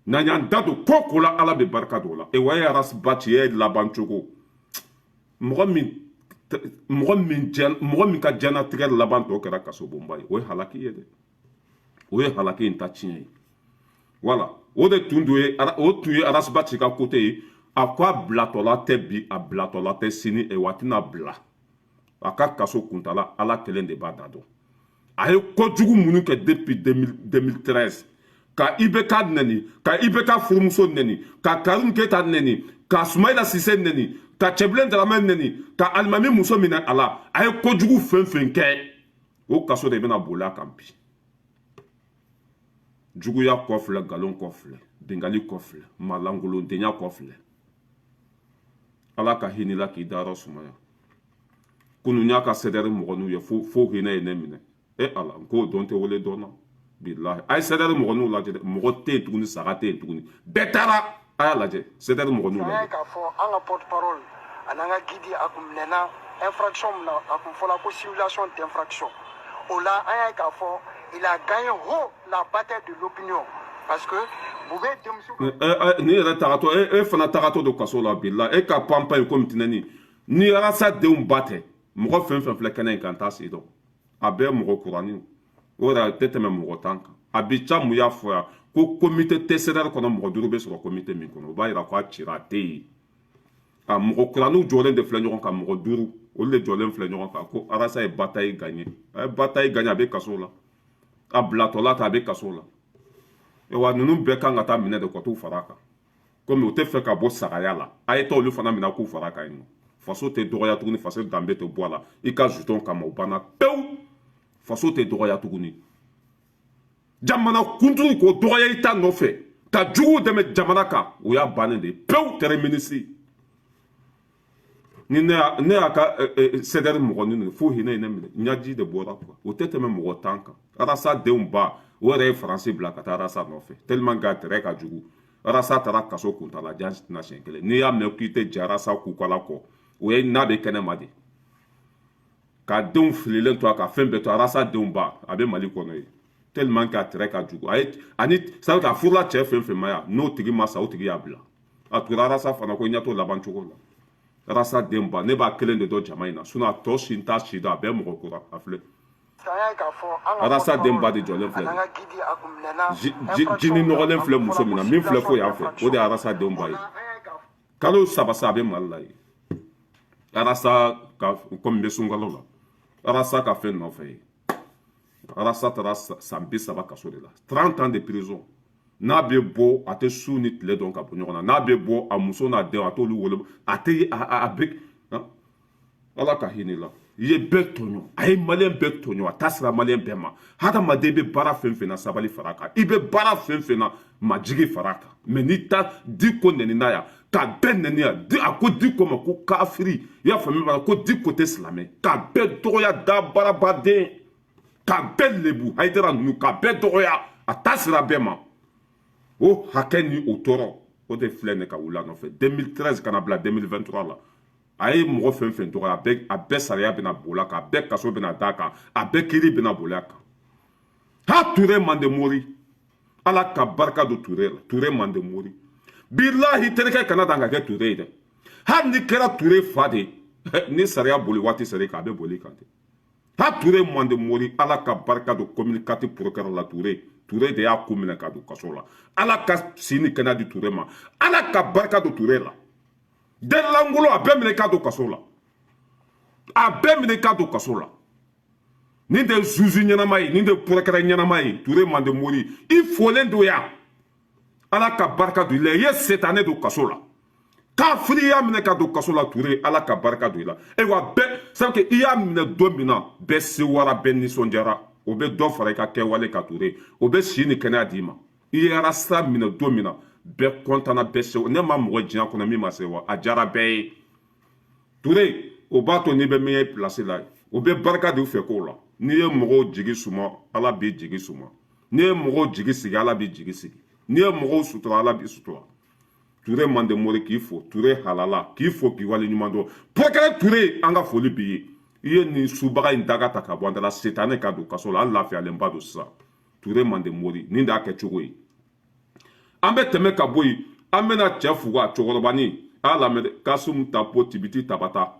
N'an y'an da don ko ko la, Ala bɛ barika don o la. E wa, e Ras Bath e laban cogo, mɔgɔ min ka diɲɛnatigɛ laban tɔ kɛra kasobonba ye, o ye halaki ye dɛ. O ye halaki in ta tiɲɛ ye. Wala o de tun don ye, o tun ye Ras Bath ka côté ye. A ko a bilatɔla tɛ bi, a bilatɔla tɛ sini, wa a tɛna bila. A ka kaso kuntala, Ala kelen de b'a da dɔn. A ye kojugu minnu kɛ depuis 2013, ka IBK nɛni, ka IBK furumuso nɛni, ka Karim Keyita nɛni, ka Sumayila Sise nɛni, ka Cɛbilen Daramɛ nɛni, ka alimami muso minɛ a la, a ye kojugu fɛn fɛn kɛ, o kaso de bɛna boli a kan bi. Juguya kɔ filɛ, nkalon kɔ filɛ, bingali kɔ filɛ, malankolondenya kɔ filɛ. Ala ka hinɛ la k'i dayɔrɔ sumaya. Kunun y'a ka CDR mɔgɔninw ye fo fo hinɛ ye ne minɛ. E Ala, n k'o dɔn tɛ wele dɔn na. Bilahi, a ye CDR mɔgɔninw lajɛ dɛ. Mɔgɔ tɛ yen tuguni, saga tɛ yen tuguni, bɛɛ taara. A y'a lajɛ, CDR mɔgɔninw lajɛ. K'a fɔ an ka porte parole ani an ka guide, a kun minɛna infraction min na, a kun fɔla ko simulation d'infraction. O la, an y'a ye k'a fɔ il a gagné haut la bataille de l'opinion, parce que Boubé denmuso. Ni yɛrɛ tagatɔ, e fana tagatɔ don kaso la. Bilahi, e ka panpan ye komi tɛnɛni ni Arasa denw ba tɛ. Mɔgɔ fɛn fɛn filɛ kɛnɛ in kan, t'a si dɔn. A bɛɛ mɔgɔ kuranin o yɛrɛ tɛ tɛmɛ mɔgɔ 10 kan. A bi ca mun y'a fɔ yan ko comité tɛ CDR kɔnɔ, mɔgɔ 5 bɛ sɔrɔ comité min kɔnɔ, o b'a yira ko a cira, a tɛ yen. A mɔgɔ kuraninw jɔlen de filɛ ɲɔgɔn kan, mɔgɔ 5, olu de jɔlen filɛ ɲɔgɔn kan ko Arasa ye bataille gagné. A ye bataille gagné, a bɛ kaso la. A bilatɔla ta, a bɛ kaso la. Wa ninnu bɛɛ kan ka taa minɛ de ka t'u fara a kan, komi u tɛ fɛ ka bɔ sagaya la. A ye taa olu fana minɛ k'u fara a kan yen nɔ. Faso tɛ dɔgɔya tuguni, faso danbe tɛ bɔ a la i ka jeton kama. O banna pewu. Faso tɛ dɔgɔya tuguni. Jamana kuntigi k'o dɔgɔya i ta nɔfɛ ka juguw dɛmɛ jamana kan, o y'a bannen de ye pewu, terminé. Ni ne y'a ka CDR mɔgɔ ninnu fo hinɛ ye ne minɛ, ɲaji de bɔra quoi. O tɛ tɛmɛ mɔgɔ 10 kan. Arasa denw ba, o yɛrɛ ye Faransi bila ka taa Arasa nɔfɛ, tellement que a tɛrɛ ka jugu. Arasa taara kaso kuntalajan na siɲɛ kelen. N'i y'a mɛn k'i tɛ jɛ Arasa kukala kɔ, o ye n'a bɛ kɛnɛ ma de ka denw fililen to a ka fɛn bɛɛ to. Arasa denw ba, a bɛ Mali kɔnɔ ye, tellement que a tɛrɛ ka jugu. A ye ani c'est à dire a furula cɛ fɛn fɛn ma yan, n'o tigi ma sa, o tigi y'a bila. A tugura Arasa fana ko ɲɛ t'o laban cogo la. Arasa den ba, ne b'a kelen de dɔn jama in na, sinon a tɔ si n t'a si dɔn. A bɛɛ mɔgɔ kura a filɛ. Arasa den ba de jɔlen filɛ, jini nɔgɔlen filɛ muso min na, min filɛ fo yan fɛ, o de ye Arasa denw ba ye. Kalo 3 sa, a bɛ Mali la yen. Arasa ka komi n bɛ sunkalo la, Arasa ka fɛn nɔfɛ ye. Arasa taara san 30 kaso de la, 30 ans de prison. N'a bɛ bɔ, a tɛ su ni tile dɔn ka bɔ ɲɔgɔn na. N'a bɛ bɔ, a muso n'a denw, a t'olu wolo, a tɛ a bɛ. Ala ka hinɛ la. I ye bɛɛ tɔɲɔ, a ye Maliyɛn bɛɛ tɔɲɔ, a t'a sira Maliyɛn bɛɛ ma. Hadamaden bɛ baara fɛn fɛn na, sabali fara kan. I bɛ baara fɛn fɛn na, majigi fara kan. Mɛ n'i ta Diko nɛni n'a yan ka bɛɛ nɛni yan, a ko Diko ma ko kafiri, i y'a faamu b'a la, ko Diko tɛ silamɛ, ka bɛɛ dɔgɔya, dabarabaden, ka bɛɛ lebu, Hayidara ninnu, ka bɛɛ dɔgɔya, a t'a sira bɛɛ ma. O hakɛ ni o tɔɔrɔ, o de filɛ nin ka wuli a nɔfɛ 2013 ka na bila 2023 la. A ye mɔgɔ fɛn fɛn dɔgɔya, a bɛɛ sariya bɛna boli a kan, a bɛɛ kaso bɛna d'a kan, a bɛɛ kiiri bɛna boli a kan. Ha, Ture Mande Mori, Ala ka barika don Ture la. Ture Mande Mori, bilahi, terikɛ kana dan ka kɛ Ture ye dɛ. Hali ni kɛra Ture fa de, ni sariya boli waati sera kan, a bɛ boli kan ten. Ha, Ture Mande Mori, Ala ka barika don commune 4 procureur la. Ture de y'a ko minɛ ka don kaso la. Ala ka si ni kɛnɛya di Ture ma. Ala ka barika don Ture la. Den langolo, a bɛɛ minɛ ka don kaso la, a bɛɛ minɛ ka don kaso la. Nin tɛ zuzu ɲɛnama ye, nin tɛ procureur ɲɛnama ye. Ture Mande Mori, i folen don yan. Ala ka barika don i la. I ye setanɛ don kaso la, kafiri y'a minɛ ka don kaso la. Ture, Ala ka barika don i la. Ayiwa, bɛɛ sabu i y'a minɛ don min na, bɛɛ sewara, bɛɛ nisɔndiyara. O bɛ dɔ fara i ka kɛwale ka. Ture, o bɛ si ni kɛnɛya d'i ma. I ye Arasa minɛ don min na, bɛɛ kɔntana, bɛɛ sewa. Ne ma mɔgɔ diɲɛ kɔnɔ min ma sewa, a diyara bɛɛ ye. Ture, o b'a to n'i bɛ min ye place la, o bɛ barika di u fɛ kow la. N'i ye mɔgɔw jigi suma, Ala b'i jigi suma. N'i ye mɔgɔw jigi sigi, Ala b'i jigi sigi. N'i ye mɔgɔw sutura, Ala b'i sutura. Ture Mande Mori k'i fo, Ture halala k'i fo, k'i wale ɲuman dɔn. Procureur Ture, an ka foli b'i ye. I ye nin subaga in daga ta ka bɔ an da la, setanɛ ka don kaso la, an lafiyalenba don sisan. Ture Mande Mori, nin de y'a kɛcogo ye. An bɛ tɛmɛ ka bɔ yen, an bɛna cɛ fuga cɛkɔrɔbanin a lamɛn dɛ. Kasum Tapo Tibiti Tabata,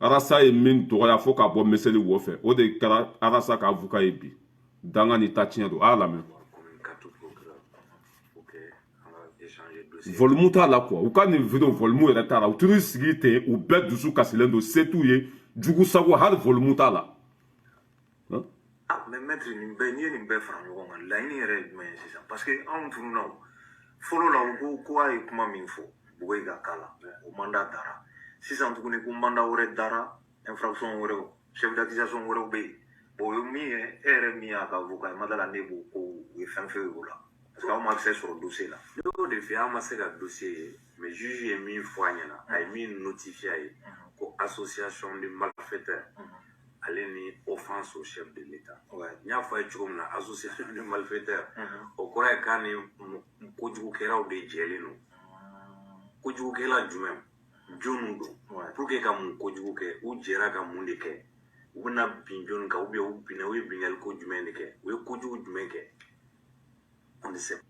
Arasa ye min dɔgɔya fo ka bɔ meseli wo fɛ, o de kɛra Arasa ka avocat ye bi. Danga ni ta tiɲɛ don, a y'a lamɛn. Volume t'a la quoi, u ka nin video volume yɛrɛ t'a la. U t'u sigi ten, u bɛɛ dusu kasilen don, se t'u ye, jugu sago, hali volume t'a la. Ah, mais maître, nin bɛɛ, n'i ye nin bɛɛ fara ɲɔgɔn kan, laɲini yɛrɛ ye jumɛn ye sisan? Parce que anw tununna o fɔlɔ la, u ko ko a ye kuma min fɔ Boubèye ka k'a la, o mandat dara. Sisan tuguni ko mandat wɛrɛ dara, infraction wɛrɛw, chef d'accusation wɛrɛw bɛ yen. Bon, o ye min ye, e yɛrɛ min y'a ka avocat ye, ma da la ne b'o ko u ye fɛn fɛn ye o la, parce que aw ma accès sɔrɔ dossier la. Ne y'o de f'i ye, an ma se ka dossier ye, mais juge ye min fɔ a ɲɛna, a ye min notifié a ye, ko association de malfaiteurs ale ni offense au chef de l'État. N y'a fɔ a ye cogo min na, association de malfaiteurs, o kɔrɔ ye k'a ni kojugukɛlaw de jɛlen don. Kojugukɛla jumɛn, jɔnniw don, pour que ka mun kojugu kɛ, u jɛra ka mun de kɛ, u bɛna bin jɔnni kan, ou bien u binna, u ye binkanni ko jumɛn de kɛ, u ye kojugu jumɛn kɛ, on ne sait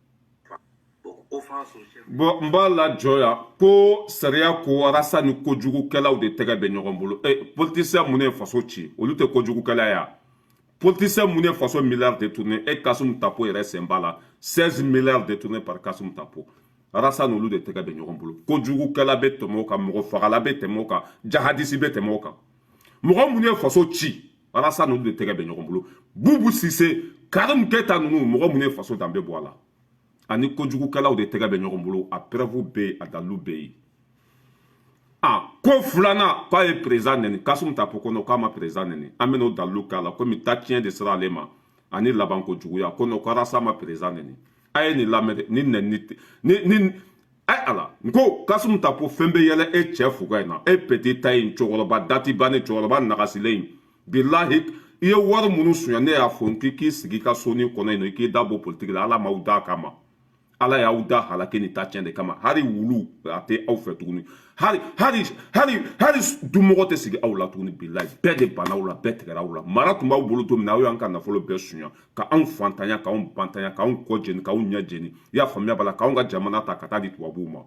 pas. Donc offense au chef. Bon, n b'a lajɔ yan ko sariya ko Arasa ni kojugukɛlaw de tɛgɛ bɛ ɲɔgɔn bolo. E politicien mun ye faso ci, olu tɛ kojugukɛla ya? Politicien mun ye faso milliards détourné, e Kasum Tapo yɛrɛ sen b'a la, 16 milliards détournés par Kasum Tapo. Arasa n'olu de tɛgɛ bɛ ɲɔgɔn bolo. Kojugukɛla bɛ tɛmɛ o kan, mɔgɔ fagala bɛ tɛmɛ o kan, jahadisi bɛ tɛmɛ o kan. Mɔgɔ mun ye faso ci, Arasa n'olu de tɛgɛ bɛ ɲɔgɔn bolo. Bubu Sise, Karim Keta ninnu, mɔgɔ mun ye faso danbe bɔ a la, ani kojugukɛlaw de tɛgɛ bɛ ɲɔgɔn bolo. A preuve bɛ yen, a dalilu bɛ yen. A ko filanan, k'a ye président nɛni. Kasum Tapo ko non, k'a ma président nɛni. An bɛn'o dalilu k'a la, komi ta tiɲɛ de sera ale ma ani labanko juguya. Ko non, ko Arasa ma président nɛni. A ye nin lamɛn dɛ. Ni nɛni ni ay ala, n ko Kasum Tapo, fɛn bɛ yɛlɛ e cɛ fuga in na, e petit ta in, cɛkɔrɔba dati bannen, cɛkɔrɔba nagasilen in. Bilahi, i ye wari minnu suɲɛ, ne y'a fɔ n k'i k'i sigi i ka sonin kɔnɔ yen nɔ, i k'i da bɔ politiki la. Ala m'aw da kama, Ala y'aw da halaki ni ta tiɲɛ de kama. Hali wulu a tɛ aw fɛ tuguni, hali hali hali hali dumɔgɔ tɛ sigi aw la tuguni. Bilahi, bɛɛ de banna aw la, bɛɛ tigɛra aw la. Mara tun b'aw bolo don min na, aw y'an ka nafolo bɛɛ suɲɛ, ka anw fantanya, k'anw bantanya, k'anw kɔ jeni, k'anw ɲɛ jeni. I y'a faamuya b'a la, k'anw ka jamana ta ka taa di tubabuw ma.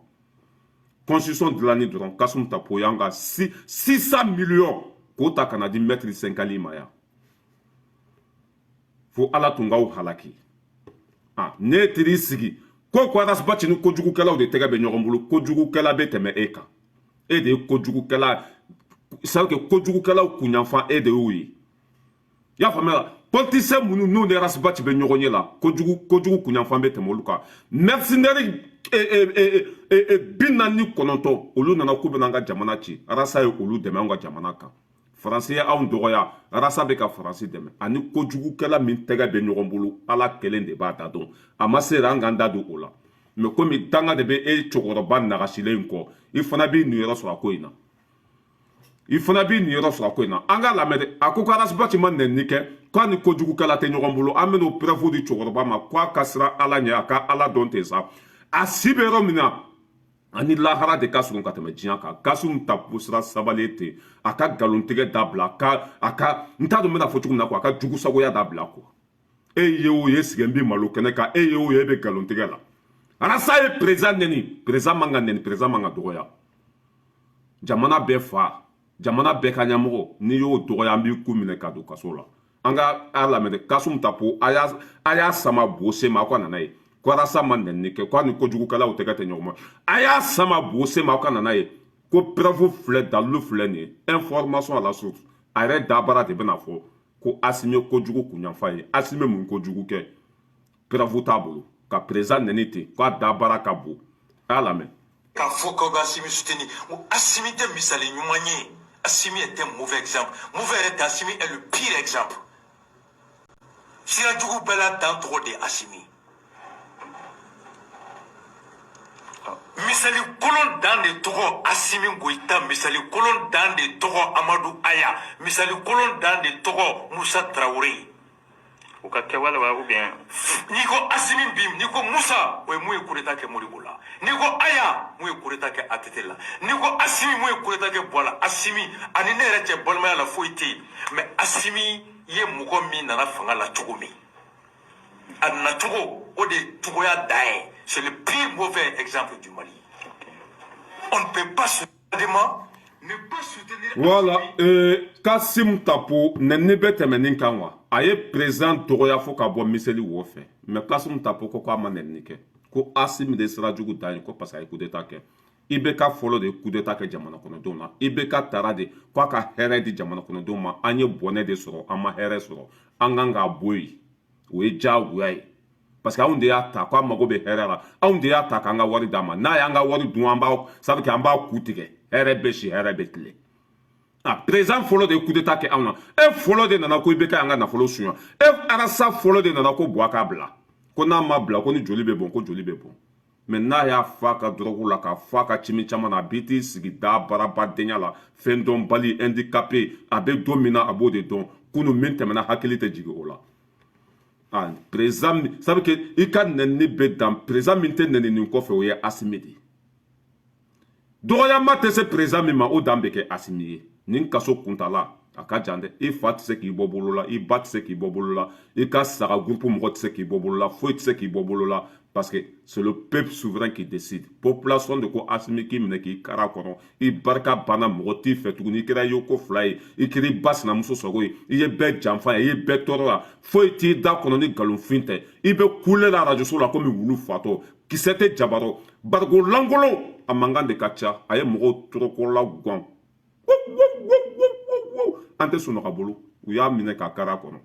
Constitution dilanni dɔrɔn, Kasum Tapo y'an ka 600 millions k'o ta ka na di maître Senkali ma yan, fo Ala tun k'aw halaki. Ah, ne teri sigi ko Ras Bath ni kojugukɛlaw de tɛgɛ bɛ ɲɔgɔn bolo. Kojugukɛla bɛ tɛmɛ e kan, e de ye kojugukɛla, c'est à dire que kojugukɛlaw kunyanfan, e de y'o ye. I y'a faamuya? Politicien minnu n'u ni Ras Bath bɛ ɲɔgɔn ye la, kojugu kunyanfan bɛ tɛmɛ olu kan. Mercenaire 49, olu nana k'u bɛna an ka jamana ci, Arasa ye olu dɛmɛ anw ka jamana kan. Faransi ye anw dɔgɔya, Arasa bɛ ka Faransi dɛmɛ. Ani kojugukɛla min tɛgɛ bɛ ɲɔgɔn bolo, Ala kelen de b'a da dɔn. A ma se an k'an da don o la, mais komi danga de bɛ e cɛkɔrɔba nagasilen in kɔ, i fana b'i niyɔrɔ sɔrɔ a ko in na, i fana b'i niyɔrɔ sɔrɔ a ko in na. An k'a lamɛn dɛ. A ko ko Ras Bath ma nɛni kɛ, k'a ni kojugukɛla tɛ ɲɔgɔn bolo. An bɛn'o preuve di cɛkɔrɔba ma, k'a ka siran Ala ɲɛ, a ka Ala dɔn ten sa. A si bɛ yɔrɔ min na, ani lahara de ka surun ka tɛmɛ diɲɛ kan. Kasum Tapo sira sabali ten, a ka nkalontigɛ dabila, a ka n t'a dɔn n bɛna fɔ cogo min na quoi, a ka jugusagoya dabila quoi. E ye o ye sigi bi malo kɛnɛ kan, e ye o ye, e bɛ nkalontigɛ la. Arasa ye président nɛni, président man ka nɛni, président man ka dɔgɔya. Jamana bɛɛ fa, jamana bɛɛ ka ɲɛmɔgɔ, n'i y'o dɔgɔya, an b'i ku minɛ ka don kaso la. An ka a lamɛn dɛ. Kasum Tapo, a y'a sama bo se ma, aw ka nana ye ko Arasa ma nɛni kɛ, k'a ni kojugukɛlaw tɛgɛ tɛ ɲɔgɔn ma. A y'a sama bo se ma, aw ka nana ye ko preuve filɛ, dalilu filɛ nin ye, information à la source. A yɛrɛ dabara de bɛna fɔ ko Asimi ye kojugu kunyanfan ye. Asimi mun kojugu kɛ? Preuve t'a bolo ka président nɛni ten, k'a dabara ka bon. A y'a lamɛn. K'a fɔ k'aw bɛ Asimi soutenir, n ko Asimi tɛ misali ɲuman ye. Asimi est un mauvais exemple. Mauvais yɛrɛ tɛ, Asimi est le pire exemple. Sira jugu bɛɛ la dan tɔgɔ de ye Asimi. Misali kolon dan de tɔgɔ Asimi Goyita, misali kolon dan de tɔgɔ Amadu Aya, misali kolon dan de tɔgɔ Musa Tarawele. ka kɛwale wa, ou bien? N'i ko Asimi bi, n'i ko Musa, o ye mun ye coup d'état kɛ Modibo la. N'i ko Aya, mun ye coup d'état kɛ ATT la. N'i ko Asimi, mun ye coup d'état kɛ Buwa la. Asimi ani ne yɛrɛ cɛ, balimaya la foyi tɛ yen, mais Asimi ye mɔgɔ min nana fanga la cogo min, a nacogo, o de cogoya dan ye. C'est le pire mauvais exemple du Mali. On ne peut pas soudainement ne pas soutenir. Voilà, Kasim Tapo, nɛni bɛ tɛmɛ nin kan wa? A ye président dɔgɔya fo ka bɔ miseli wo fɛ, mais Kasim Tapo ko k'a ma nɛni kɛ, ko Asimi de sira jugu dan ye, ko parce que a ye coup d'état kɛ. IBK fɔlɔ de ye coup d'état kɛ jamana kɔnɔdenw na. IBK taara de k'a ka hɛrɛ di jamana kɔnɔdenw ma. An ye bɔnɛ de sɔrɔ, an ma hɛrɛ sɔrɔ, an kan k'a bɔ yen, o ye diyagoya ye, parce que anw de y'a ta k'a mago bɛ hɛrɛ la. Anw de y'a ta k'an ka wari d'a ma. N'a y'an ka wari dun, an b'a sabu an b'a ku tigɛ. Hɛrɛ bɛ si, hɛrɛ bɛ tile. A président fɔlɔ de ye coup d'état kɛ anw na. E fɔlɔ de nana ko i bɛ kɛ an ka nafolo suɲɛ. E arasa fɔlɔ de nana ko Buwa k'a bila, ko n'a ma bila, ko ni joli bɛ bɔn, ko joli bɛ bɔn. Mais n'a y'a fa ka dɔrɔgu la, k'a fa ka cimi caman na, a b'i t'i sigi da barabadenya la, fɛn dɔnbali, handicapé. A bɛ don min na, a b'o de dɔn. Kunun min tɛmɛna, hakili tɛ jigin o la. Ah, président, sabu que i ka nɛni bɛ dan. Président min tɛ nɛni nin kɔfɛ, o ye Asimi de ye. Dɔgɔyama tɛ se président min ma, o dan bɛ kɛ Asimi ye. Nin kaso kuntala a ka jan dɛ. I fa tɛ se k'i bɔ bolo la, i ba tɛ se k'i bɔ bolo la, i ka saga groupe mɔgɔ tɛ se k'i bɔ bolo la, foyi tɛ se k'i bɔ bolo la, parce que c'est le peuple souverain qui décide. Population de ko Asimi k'i minɛ k'i kara kɔnɔ. I barika banna, mɔgɔ t'i fɛ tuguni. I kɛra yoko fila ye, i kɛra i ba sinamuso sago ye, i ye bɛɛ janfa ye, i ye bɛɛ tɔɔrɔ la. Foyi t'i da kɔnɔ ni nkalonfin tɛ. I bɛ kule la arajoso la komi wulu fatɔ, kisɛ tɛ jabarɔ, bariko lankolon, a mankan de ka ca. A ye mɔgɔw tɔrɔkɔla gan, an tɛ sunɔgɔ a bolo. U y'a minɛ k'a kari a kɔnɔ.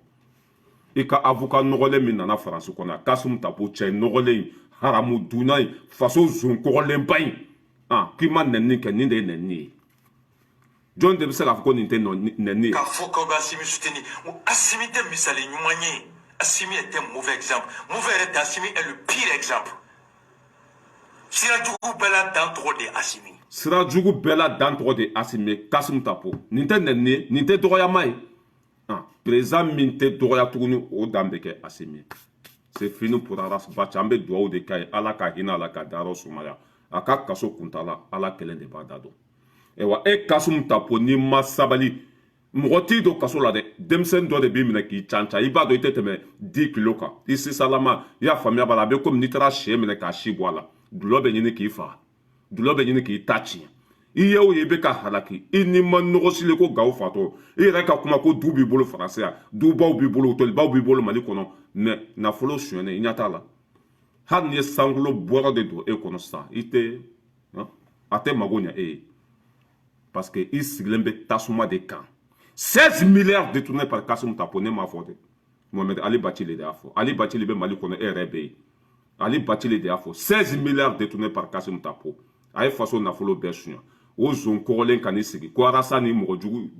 I ka avocat nɔgɔlen min nana Faransi kɔnɔ, Kasimu Tapo, cɛ nɔgɔlen in, haramu dunna in, faso zon kɔgɔlenba in, ah, k'i ma nɛni kɛ, nin de ye nɛni ye. Jɔn de bɛ se k'a fɔ ko nin tɛ nɛni ye? K'a fɔ k'aw bɛ Asimi soutenir, Asimi tɛ misali ɲuman ye. Asimi est un mauvais exemple. Mauvais yɛrɛ tɛ, Asimi est le pire exemple. Sira jugu bɛɛ la dan tɔgɔ de ye Asimi. Sira jugu bɛɛ la dan tɔgɔ de ye Asimi. Kasimu Tapo, nin tɛ nɛni ye, nin tɛ dɔgɔyama ye. Ah, président min tɛ dɔgɔya tuguni, o dan bɛ kɛ Asimi. C'est fini pour Ras Bath. An bɛ dugawu de k'a ye, Ala ka hinɛ a la, ka dayɔrɔ sumaya. A ka kaso kuntala, Ala kelen de b'a da dɔn. Ayiwa, e Kasimu Tapo, n'i ma sabali, mɔgɔ t'i don kaso la dɛ. Denmisɛnnin dɔ de b'i minɛ k'i canca. I b'a dɔn i tɛ tɛmɛ 10 kilo kan, i sisalama. I y'a faamuya b'a la, a bɛ komi n'i taara sɛ minɛ k'a si bɔ a la. Dulɔ bɛ ɲini k'i faga, dulɔ bɛ ɲini k'i ta tiɲɛ. I ye o ye, i bɛ ka halaki. I ni ma nɔgɔ sile ko gawo fatɔ. I yɛrɛ ka kuma ko du b'i bolo Faransi yan, dubaw b'i bolo, hôtelbaw b'i bolo Mali kɔnɔ, mais nafolo sonyɛnen, i ɲɛ t'a la. Hali ni ye sankolo bɔrɔ de don e kɔnɔ sisan, i tɛ a tɛ mago ɲɛ e ye, parce que i sigilen bɛ tasuma de kan. 16 milliards détournés par Kassim Tapo. Ne m'a fɔ dɛ, Mohamed Ali Bacili de y'a fɔ. Ali Bacili bɛ Mali kɔnɔ, e yɛrɛ bɛ yen. Ali Bacili de y'a fɔ, 16 milliards détournés par Kassim Tapo. A ye faso nafolo bɛɛ suɲɛ. O zon kɔgɔlen ka n'i sigi ko arasa ni mɔgɔ jugu,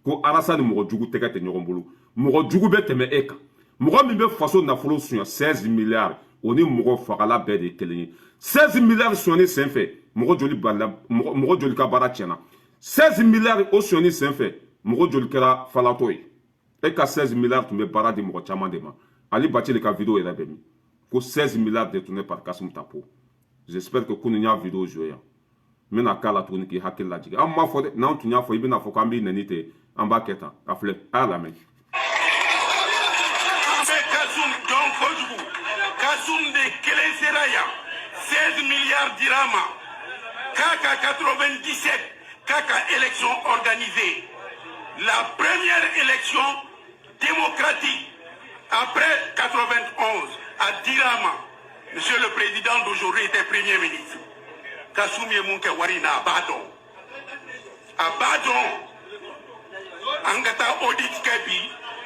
ko arasa ni mɔgɔ jugu tɛgɛ tɛ ɲɔgɔn bolo. Mɔgɔ jugu bɛ tɛmɛ e kan. Mɔgɔ min bɛ faso nafolo suɲɛ 16 milliards, o ni mɔgɔ fagala bɛɛ de ye kelen ye. 16 milliards sonyani senfɛ, mɔgɔ joli balila? Mɔgɔ joli ka baara tiɲɛna? 16 milliards o sonyani senfɛ, mɔgɔ joli kɛra falatɔ ye? E ka 16 milliards tun bɛ baara di mɔgɔ caman de ma. Ali Bacili ka vidéo yɛrɛ bɛ min ko 16 milliards détournés par Kassim Tapo? J'espère que kunun y'a vidéo joué yan. N bɛna k'a la tuguni k'i hakili lajigin. An m'a fɔ dɛ, n'an tun y'a fɔ, i bɛna fɔ k'an b'i nɛni ten. An b'a kɛ tan, a filɛ, a y'a lamɛn. An bɛ Kasum dɔn kojugu. Kasum de kelen sera yan, 16 milliards dira ma k'a ka 97, k'a ka élection organisée, la première élection démocratique après 91, a dira ma. Monsieur le président d'aujourd'hui était premier ministre. Kasum ye mun kɛ wari in na, a b'a dɔn, a b'a dɔn. An ka taa audit kɛ bi.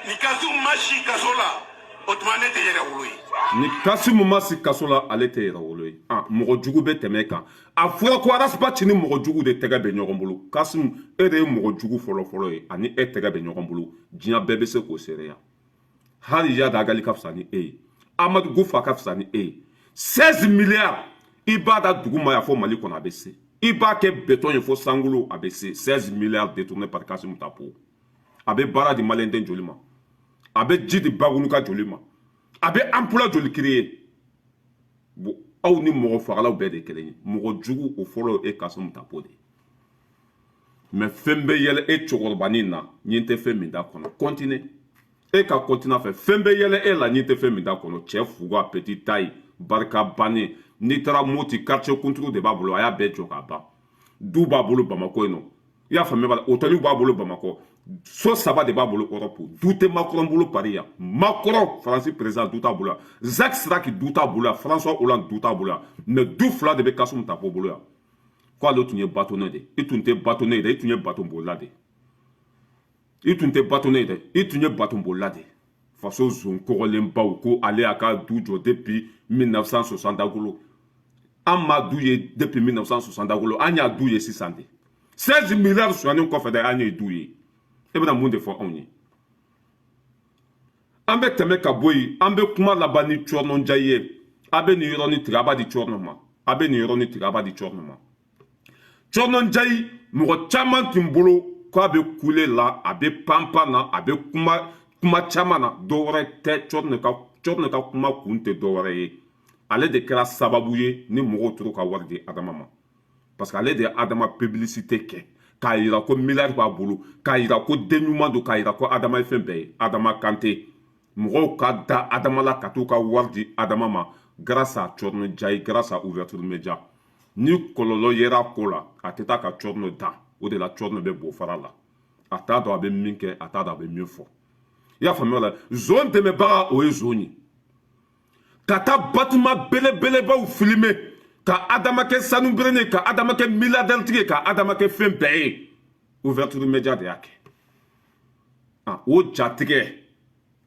Ni Kasum ma si kaso la, o tuma ne tɛ yɛrɛ wolo ye. Ni Kasimu ma si kaso la, ale tɛ yɛrɛ wolo ye. Ah, mɔgɔ jugu bɛ tɛmɛ kan. A fɔra ko Ras Bath ni mɔgɔ jugu de tɛgɛ bɛ ɲɔgɔn bolo. Kasimu, e de ye mɔgɔ jugu fɔlɔ-fɔlɔ ye, ani e tɛgɛ bɛ ɲɔgɔn bolo. Diɲɛ bɛɛ bɛ se k'o seereya. Hali Iyad Ag Ghali ka fisa ni e ye, Amadu Gufa ka fisa ni e ye. 16 milliards, i b'a da dugu ma yan fo Mali kɔnɔ, a bɛ se. I b'a kɛ béton ye fo sankolo, a bɛ se. 16 milliards détournés par Kasimu Tapo, a bɛ baara di maliyɛnden joli ma? A bɛ ji di Bagunu ka joli ma? A bɛ emploi joli créer? Bon, aw ni mɔgɔ fagalaw bɛɛ de kelen ye. Mɔgɔ jugu o fɔlɔ ye e Kassoum Tapo de ye. Mais fɛn bɛ yɛlɛ e cɛkɔrɔbanin na, ɲin tɛ fɛn min da kɔnɔ. Continue, e ka continue fɛ. Fɛn bɛ yɛlɛ e la, ɲin tɛ fɛn min da kɔnɔ. Cɛ fuga, petit taille, barika bannen. N'i taara Moti, quartier kunturu de b'a bolo, a y'a bɛɛ jɔ k'a ban. Du b'a bolo Bamakɔ yen nɔ, i y'a faamuya b'a la. Hôteliw b'a bolo Bamakɔ, so saba de b'a bolo Europe. Du tɛ Macron bolo Paris yan. Macron, Faransi président, du t'a bolo yan. Jacques Chirac, du t'a bolo yan. François Hollande, du t'a bolo yan. Mais du fila de bɛ Kassoum Tapo bolo yan. Ko ale tun ye bâtonnier de ye. I tun tɛ bâtonnier ye dɛ, i tun ye bâton-bolila de ye. I tun tɛ bâtonnier ye dɛ, i tun ye bâton-bolila de ye. Faso zon kɔgɔlenbaw. Ko ale y'a ka du jɔ depuis 1960 dagolo. An ma du ye depuis 1960 dagolo, an y'a du ye sisan de. 16 milliards sonyani kɔfɛ dɛ, an ye du ye. E bɛna mun de fɔ anw ye? An bɛ tɛmɛ ka bɔ yen. An bɛ kuma laban ni Cɔrɔnɔja ye. A bɛ nin yɔrɔnin tigɛ, a b'a di Cɔrɔnɔ ma. A bɛ nin yɔrɔnin tigɛ, a b'a di Cɔrɔnɔ ma. Cɔrɔnɔja yi, mɔgɔ caman tun bolo k'a bɛ kule la, a bɛ panpan na, a bɛ kuma kuma caman na. Dɔwɛrɛ tɛ, Cɔrɔnɔ ka kuma kun tɛ dɔwɛrɛ ye. Ale de kɛra sababu ye ni mɔgɔw tora ka wari di Adama ma, parce que ale de ye Adama publicité kɛ k'a yira ko miliyari b'a bolo, k'a yira ko den ɲuman don, k'a yira ko Adama ye fɛn bɛɛ ye. Adama Kante, mɔgɔw ka da Adama la ka t'u ka wari di Adama ma grâce à Cɔrɔnɔ Jayi, grâce à Ouverture Média. Ni kɔlɔlɔ yera ko la, a tɛ taa ka Cɔrɔnɔ dan. O de la Cɔrɔnɔ bɛ bo fara la, a t'a dɔn a bɛ min kɛ, a t'a dɔn a bɛ min fɔ. I y'a faamuya la? Zon dɛmɛbaga, o ye zon ye. Ka taa bâtiment belebelebaw filmer, ka Adama kɛ sanu berene, ka Adama kɛ milliardaire tigi, ka Adama kɛ fɛn bɛɛ ye, Ouverture Média de y'a kɛ. Ah, o jatigɛ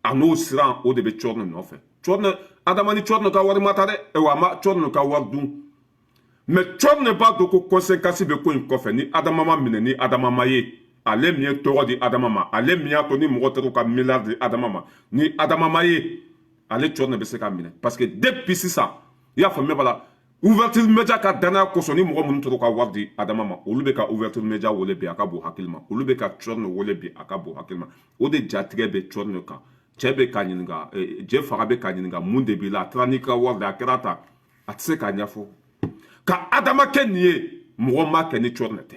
a n'o siran, o de bɛ Cɔrɔnɔ nɔfɛ. Cɔrɔnɔ, Adama ni Cɔrɔnɔ ka wari ma ta dɛ. Ayiwa, a ma Cɔrɔnɔ ka wari dun, mais Cɔrɔnɔ b'a dɔn ko conséquence bɛ ko in kɔfɛ. Ni Adama ma minɛ, ni Adama ma ye, ale min ye tɔgɔ di Adama ma, ale min y'a to ni mɔgɔ taara ka miliyari di Adama ma, ni Adama ma ye, ale Cɔrɔnɔ bɛ se ka minɛ. Parce que depuis sisan, i y'a faamuya b'a la, Ouverture Média ka danaya kosɔn, ni mɔgɔ minnu tora ka wari di Adama ma, olu bɛ ka Ouverture Média wele bi, a ka bon hakili ma. Olu bɛ ka Cɔrɔnɔ wele bi, a ka bon hakili ma. O de jatigɛ bɛ Cɔrɔnɔ kan. Cɛ bɛ k'a ɲininka, cɛ faga bɛ k'a ɲininka mun de b'i la, a taara n'i ka wari de, a kɛra tan, a tɛ se k'a ɲɛfɔ. Ka Adama kɛ nin ye, mɔgɔ ma kɛ ni Cɔrɔnɔ tɛ.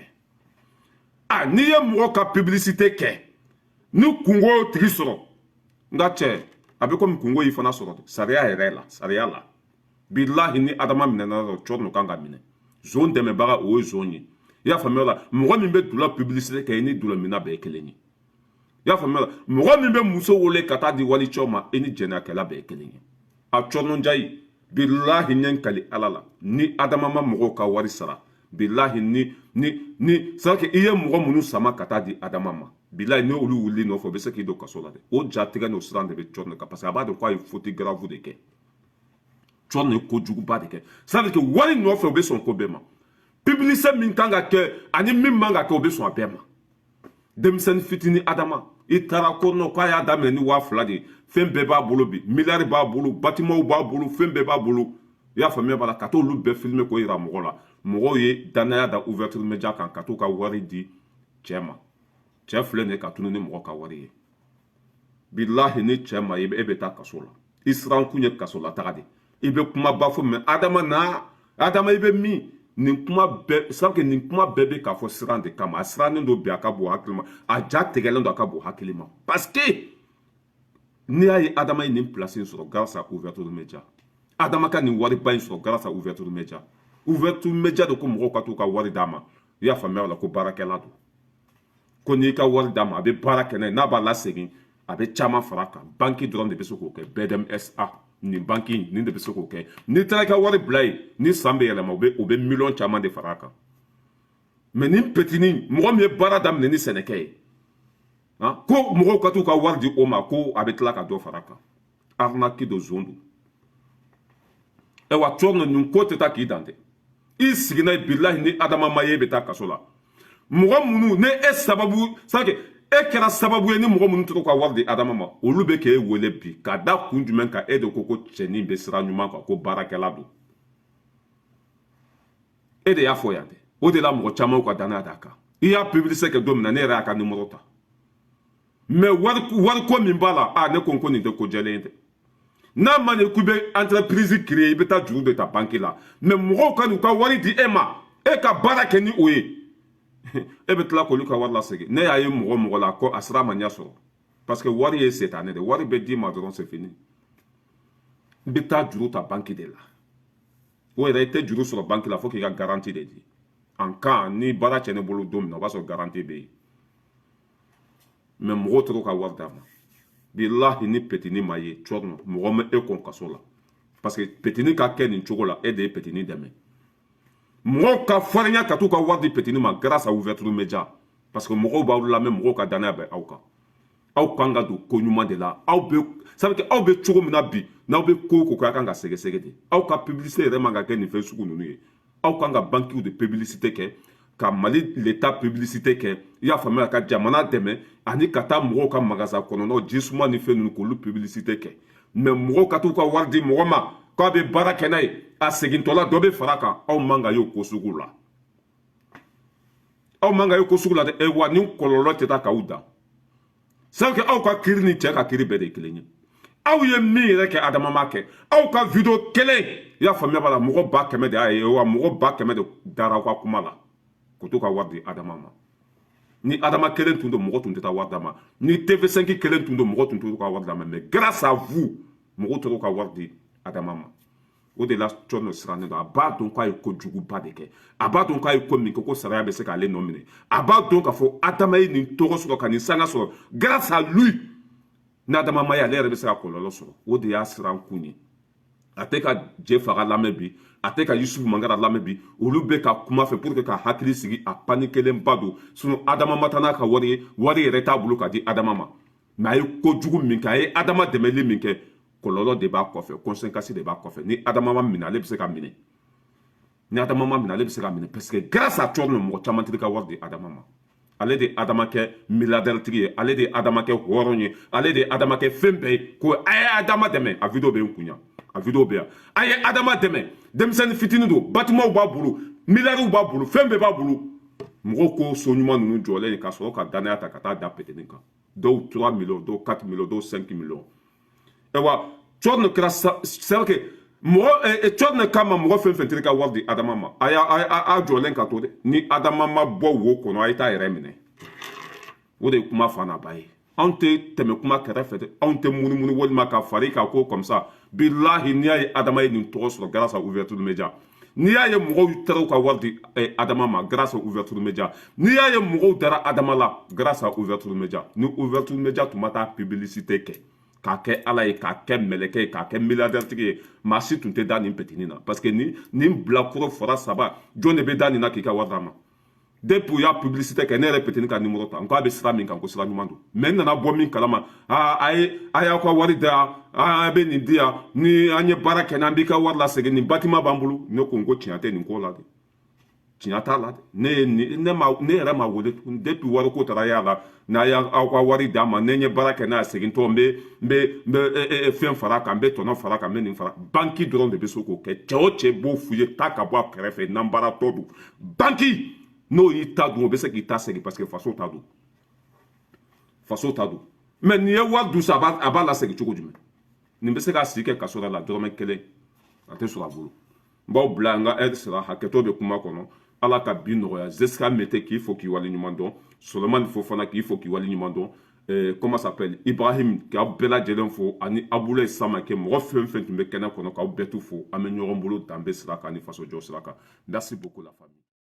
A n'i ye mɔgɔ ka publicité kɛ, ni kungo tigi sɔrɔ, n ka cɛ, a bɛ komi kungo y'i fana sɔrɔ sariya yɛrɛ la. Sariya la, bilahi, ni Adama minɛna dɔrɔn, Cɔrɔnɔ kan ka minɛ. Zon dɛmɛbaga, o ye zon ye. I y'a faamuya la? Mɔgɔ min bɛ dula publicité kɛ, i ni dulɔminna bɛɛ ye kelen ye. I y'a faamuya la? Mɔgɔ min bɛ muso wele ka taa di walicɛw ma, i ni jɛnɛyakɛla bɛɛ ye kelen ye. A Cɔrɔnɔja, bilahi, ɲɛ n kali Ala la, ni Adama ma mɔgɔw ka wari sara, bilahi, ni c'est à dire i ye mɔgɔ minnu sama ka taa di Adama ma, bilahi, ni olu wulili nɔfɛ, o bɛ se k'i don kaso la dɛ. O jatigɛ n'o siran de bɛ Cɔrɔnɔ kan, parce que a b'a dɔn k'a ye faute grave de kɛ. Cɔrɔnɔ ye kojuguba de kɛ. C'est à dire que wari nɔfɛ, u bɛ sɔn ko bɛɛ ma. Publicité min kan ka kɛ ani min man ka kɛ, o bɛ sɔn a bɛɛ ma. Denmisɛnnin fitinin Adama, i taara ko non, k'a y'a daminɛ ni 2000 de ye, fɛn bɛɛ b'a bolo bi, miliyari b'a bolo, bâtimentw b'a bolo, fɛn bɛɛ b'a bolo. I y'a faamuya b'a la? Ka t'olu bɛɛ filmer k'o yira mɔgɔ la, mɔgɔw ye danaya da Ouverture Média kan ka t'u ka wari di cɛ ma. Cɛ filɛ nin ye ka tunu ni mɔgɔ ka wari ye. Bilahi, ni cɛ ma ye, e bɛ taa kaso la. I sirankun ye kaso la taga de. I bɛ kumaba fɔ mɛ Adama na, Adama, i bɛ min nin kuma bɛɛ sabu, nin kuma bɛɛ bɛ k'a fɔ siran de kama. A sirannen don bi, a ka bon hakili ma, a ja tigɛlen don, a ka bon hakili ma, parce que n'i y'a ye Adama ye nin place in sɔrɔ grâce à Ouverture Média, Adama ka nin wariba in sɔrɔ grâce à Ouverture Média. Ouverture Média de ko mɔgɔw ka t'u ka wari d'a ma. I y'a faamuya la ko baarakɛla don, ko n'i ka wari d'a ma, a bɛ baara kɛ n'a ye, n'a b'a lasegin, a bɛ caman fara a kan. Banki dɔrɔn de bɛ se k'o kɛ. BDMSA nin banki nin de bɛ se k'o kɛ. N'i taara i ka wari bila yen, ni san bɛ yɛlɛma, u bɛ miliyɔn caman de fara a kan. Mais nin petinin, mɔgɔ min ye baara daminɛ ni sɛnɛkɛ ye, ko mɔgɔw ka t'u ka wari di o ma, ko a bɛ tila ka dɔ fara a kan, arnaque de zon don. Ayiwa, Cɔrɔnɔ, nin ko tɛ taa k'i dan dɛ. I sigi n'a ye, bilahi, ni Adama ma ye, e bɛ taa kaso la. Mɔgɔ minnu ni e sababu, c'est e kɛra sababu ye ni mɔgɔ minnu tora ka wari di Adama ma, olu bɛ k'e wele bi ka da kun jumɛn kan? E de ko ko cɛnin bɛ sira ɲuman kan, ko baarakɛla don. E de y'a fɔ yan dɛ. O de la mɔgɔ caman ka danaya d'a kan. I y'a publicité kɛ don min na, ne yɛrɛ y'a ka numéro ta. Mais wariko min b'a la, a ne ko nin tɛ ko jɛlen ye dɛ. N'a ma ɲɛ k'i bɛ entreprise créer, i bɛ taa juru de ta banque la, mais mɔgɔw ka n'u ka wari di e ma, e ka baara kɛ ni o ye, e bɛ tila k'olu ka wari lasegin. Ne y'a ye mɔgɔ mɔgɔ la ko a sira ma ɲɛ sɔrɔ, parce que wari ye setanɛ de, wari bɛ d'i ma dɔrɔn, c'est fini. I bɛ taa juru ta banque de la. O yɛrɛ, i tɛ juru sɔrɔ banque la fo k'i ka garantie de di en cas ni baara tiɲɛ ne bolo don min na, o b'a sɔrɔ garantie bɛ yen. Mais mɔgɔw taara ka wari d'a ma. Bilahi, ni petini ma ye cɔrɔ, mɔgɔ ma e kɔn kaso la, parce que petini ka kɛ nin cogo la, e de ye petini dɛmɛ. Mɔgɔw ka farinya ka t'u ka wari di petini ma grâce à Ouverture Média, parce que mɔgɔw b'aw lamɛn, mɔgɔw ka danaya bɛ aw kan. Aw kan ka don ko ɲuman de la. Aw bɛ, ça veut dire aw bɛ cogo min na bi, n'aw bɛ ko o ko kɛ, a kan ka sɛgɛsɛgɛ de. Aw ka publicité yɛrɛ man ka kɛ nin fɛn sugu ninnu ye. Aw kan ka banques de publicité kɛ, ka Mali l'État publicité kɛ, i y'a faamuya, ka jamana dɛmɛ, ani ka taa mɔgɔw ka magasin kɔnɔnaw, jisuma ni fɛn ninnu, k'olu publicité kɛ. Mais mɔgɔw ka t'u ka wari di mɔgɔ ma k'a bɛ baara kɛ n'a ye, a segintɔla dɔ bɛ fara a kan, aw man ka ye o ko sugu la. Aw man ka ye ko sugu la dɛ. Wa ni kɔlɔlɔ tɛ taa k'aw dan, c'est que aw ka kiiri ni cɛ ka kiiri bɛɛ de ye kelen ye. Aw ye min yɛrɛ kɛ, Adama ma kɛ. Aw ka vidéo kelen, i y'a faamuya b'a la, mɔgɔ 100 000 de y'a ye. Wa mɔgɔ 100 000 de dara aw ka kuma la k'o t'u ka wari di Adama ma. Ni Adama kelen tun don, mɔgɔ tun tɛ taa wari d'a ma. Ni TV5 kelen tun don, mɔgɔ tun t'u ka wari d'a ma. Mais grâce à vous, mɔgɔw taara u ka wari di Adama ma. O de la, Cɔrɔnɔ sirannen don. A b'a dɔn k'a ye kojuguba de kɛ. A b'a dɔn k'a ye ko min kɛ, ko saraya bɛ se k'ale nɔ minɛ. A b'a dɔn k'a fɔ Adama ye nin tɔgɔ sɔrɔ, ka nin sanga sɔrɔ grâce à lui. Ni Adama ma ye, ale yɛrɛ bɛ se ka kɔlɔlɔ sɔrɔ. O de y'a siran kun ye. A tɛ ka je faga lamɛn bi, a tɛ ka Yusufu Mangara lamɛn bi. Olu bɛ ka kuma fɛ pour que ka hakili sigi. A panikelenba don. Sinon Adama ma taa n'a ka wari ye, wari yɛrɛ t'a bolo ka di Adama ma. Mais a ye kojugu min kɛ, a ye Adama dɛmɛli min kɛ, kɔlɔlɔ de b'a kɔfɛ, conséquence de b'a kɔfɛ. Ni Adama ma minɛ, ale bɛ se ka minɛ. Ni Adama ma minɛ, ale bɛ se ka minɛ, parce que grâce à Cɔrɔnɔ, mɔgɔ caman tɛ ka wari di Adama ma. Ale de ye Adama kɛ milliardaire tigi ye, ale de ye Adama kɛ hɔrɔn ye, ale de ye Adama kɛ fɛn bɛɛ ye. Ko a ye Adama dɛmɛ, a vidéo bɛ n kun yan, a vidéo bɛ yan. A ye Adama dɛmɛ, denmisɛnnin fitinin don, bâtiment b'a bolo, milliards b'a bolo, fɛn bɛɛ b'a bolo. Mɔgɔw ko so ɲuman ninnu jɔlen ka sɔrɔ ka danaya ta ka taa da petini kan, dɔw 3 millions, dɔw 4 millions, dɔw 5 millions. Ayiwa, Cɔrɔnɔ kɛra, c'est vrai que mɔgɔ Cɔrɔnɔ kama, mɔgɔ fɛn fɛn tɛ ka wari di Adama ma, a y'a a jɔlen ka to dɛ. Ni Adama ma bɔ wo kɔnɔ, a ye taa yɛrɛ minɛ. O de ye kuma fa n'a ba ye. Anw tɛ tɛmɛ kuma kɛrɛfɛ dɛ, anw tɛ munumunu walima ka fari ka ko comme ça. Bilahi, n'i y'a ye Adama ye nin tɔgɔ sɔrɔ grâce à Ouverture Média, n'i y'a ye mɔgɔw taara u ka wari di Adama ma grâce à Ouverture Média, n'i y'a ye mɔgɔw dara Adama la grâce à Ouverture Média, ni Ouverture Média tun ma taa publicité kɛ, k'a kɛ Ala ye, k'a kɛ mɛlɛkɛ ye, k'a kɛ milliardaire tigi ye, maa si tun tɛ da nin petini na. Parce que ni nin bilakoro fara saba, jɔn de bɛ da nin na k'i ka wari d'a ma? Depuis u y'a publicité kɛ, ne yɛrɛ petini ka numéro ta, n ko a bɛ sira min kan, ko sira ɲuman don. Mais n nana bɔ min kalama, aa, a ye, a y'aw ka wari di yan, an bɛ nin di yan, ni an ye baara kɛ, n'an b'i ka wari lasegin, nin bâtiment b'an bolo. Ne ko n ko tiɲɛ tɛ nin ko la dɛ, tiɲɛ t'a la dɛ. Ne ye nin, ne ma, ne yɛrɛ ma wele tuguni. Depuis wariko taara y'a la, n'a y'aw ka wari d'a ma, ne ye baara kɛ n'a ye, segintɔ n bɛ fɛn fara kan, n bɛ tɔnɔ fara kan, n bɛ nin fara. Banki dɔrɔn de bɛ se k'o kɛ. Cɛ o cɛ b'o f'u ye, taa ka bɔ a kɛrɛfɛ, nanbaratɔ don. Banki n'o y'i ta dun, o bɛ se k'i ta segin, parce que faso ta don, faso ta don. Mais nin ye wari dun sa, a b'a lasegin cogo jumɛn? Nin bɛ se ka si kɛ kaso la, dɔrɔmɛ kelen a tɛ sɔrɔ a bolo. N b'aw bila, n ka ɛri sera, hakɛto bɛ kuma kɔnɔ. Ala ka bi nɔgɔya. Zeska Mete, k'i fo k'i wale ɲuman dɔn. Solomani Fofana, k'i fo k'i wale ɲuman dɔn. Comment s'appelle, Ibrahim, k'aw bɛɛ lajɛlen fo, ani Abulaye Samake, mɔgɔ fɛn fɛn tun bɛ kɛnɛ kɔnɔ, k'aw bɛɛ tu fo. An bɛ ɲɔgɔn bolo danbe sira kan ni fasojɔ sira kan. Merci beaucoup, la famille.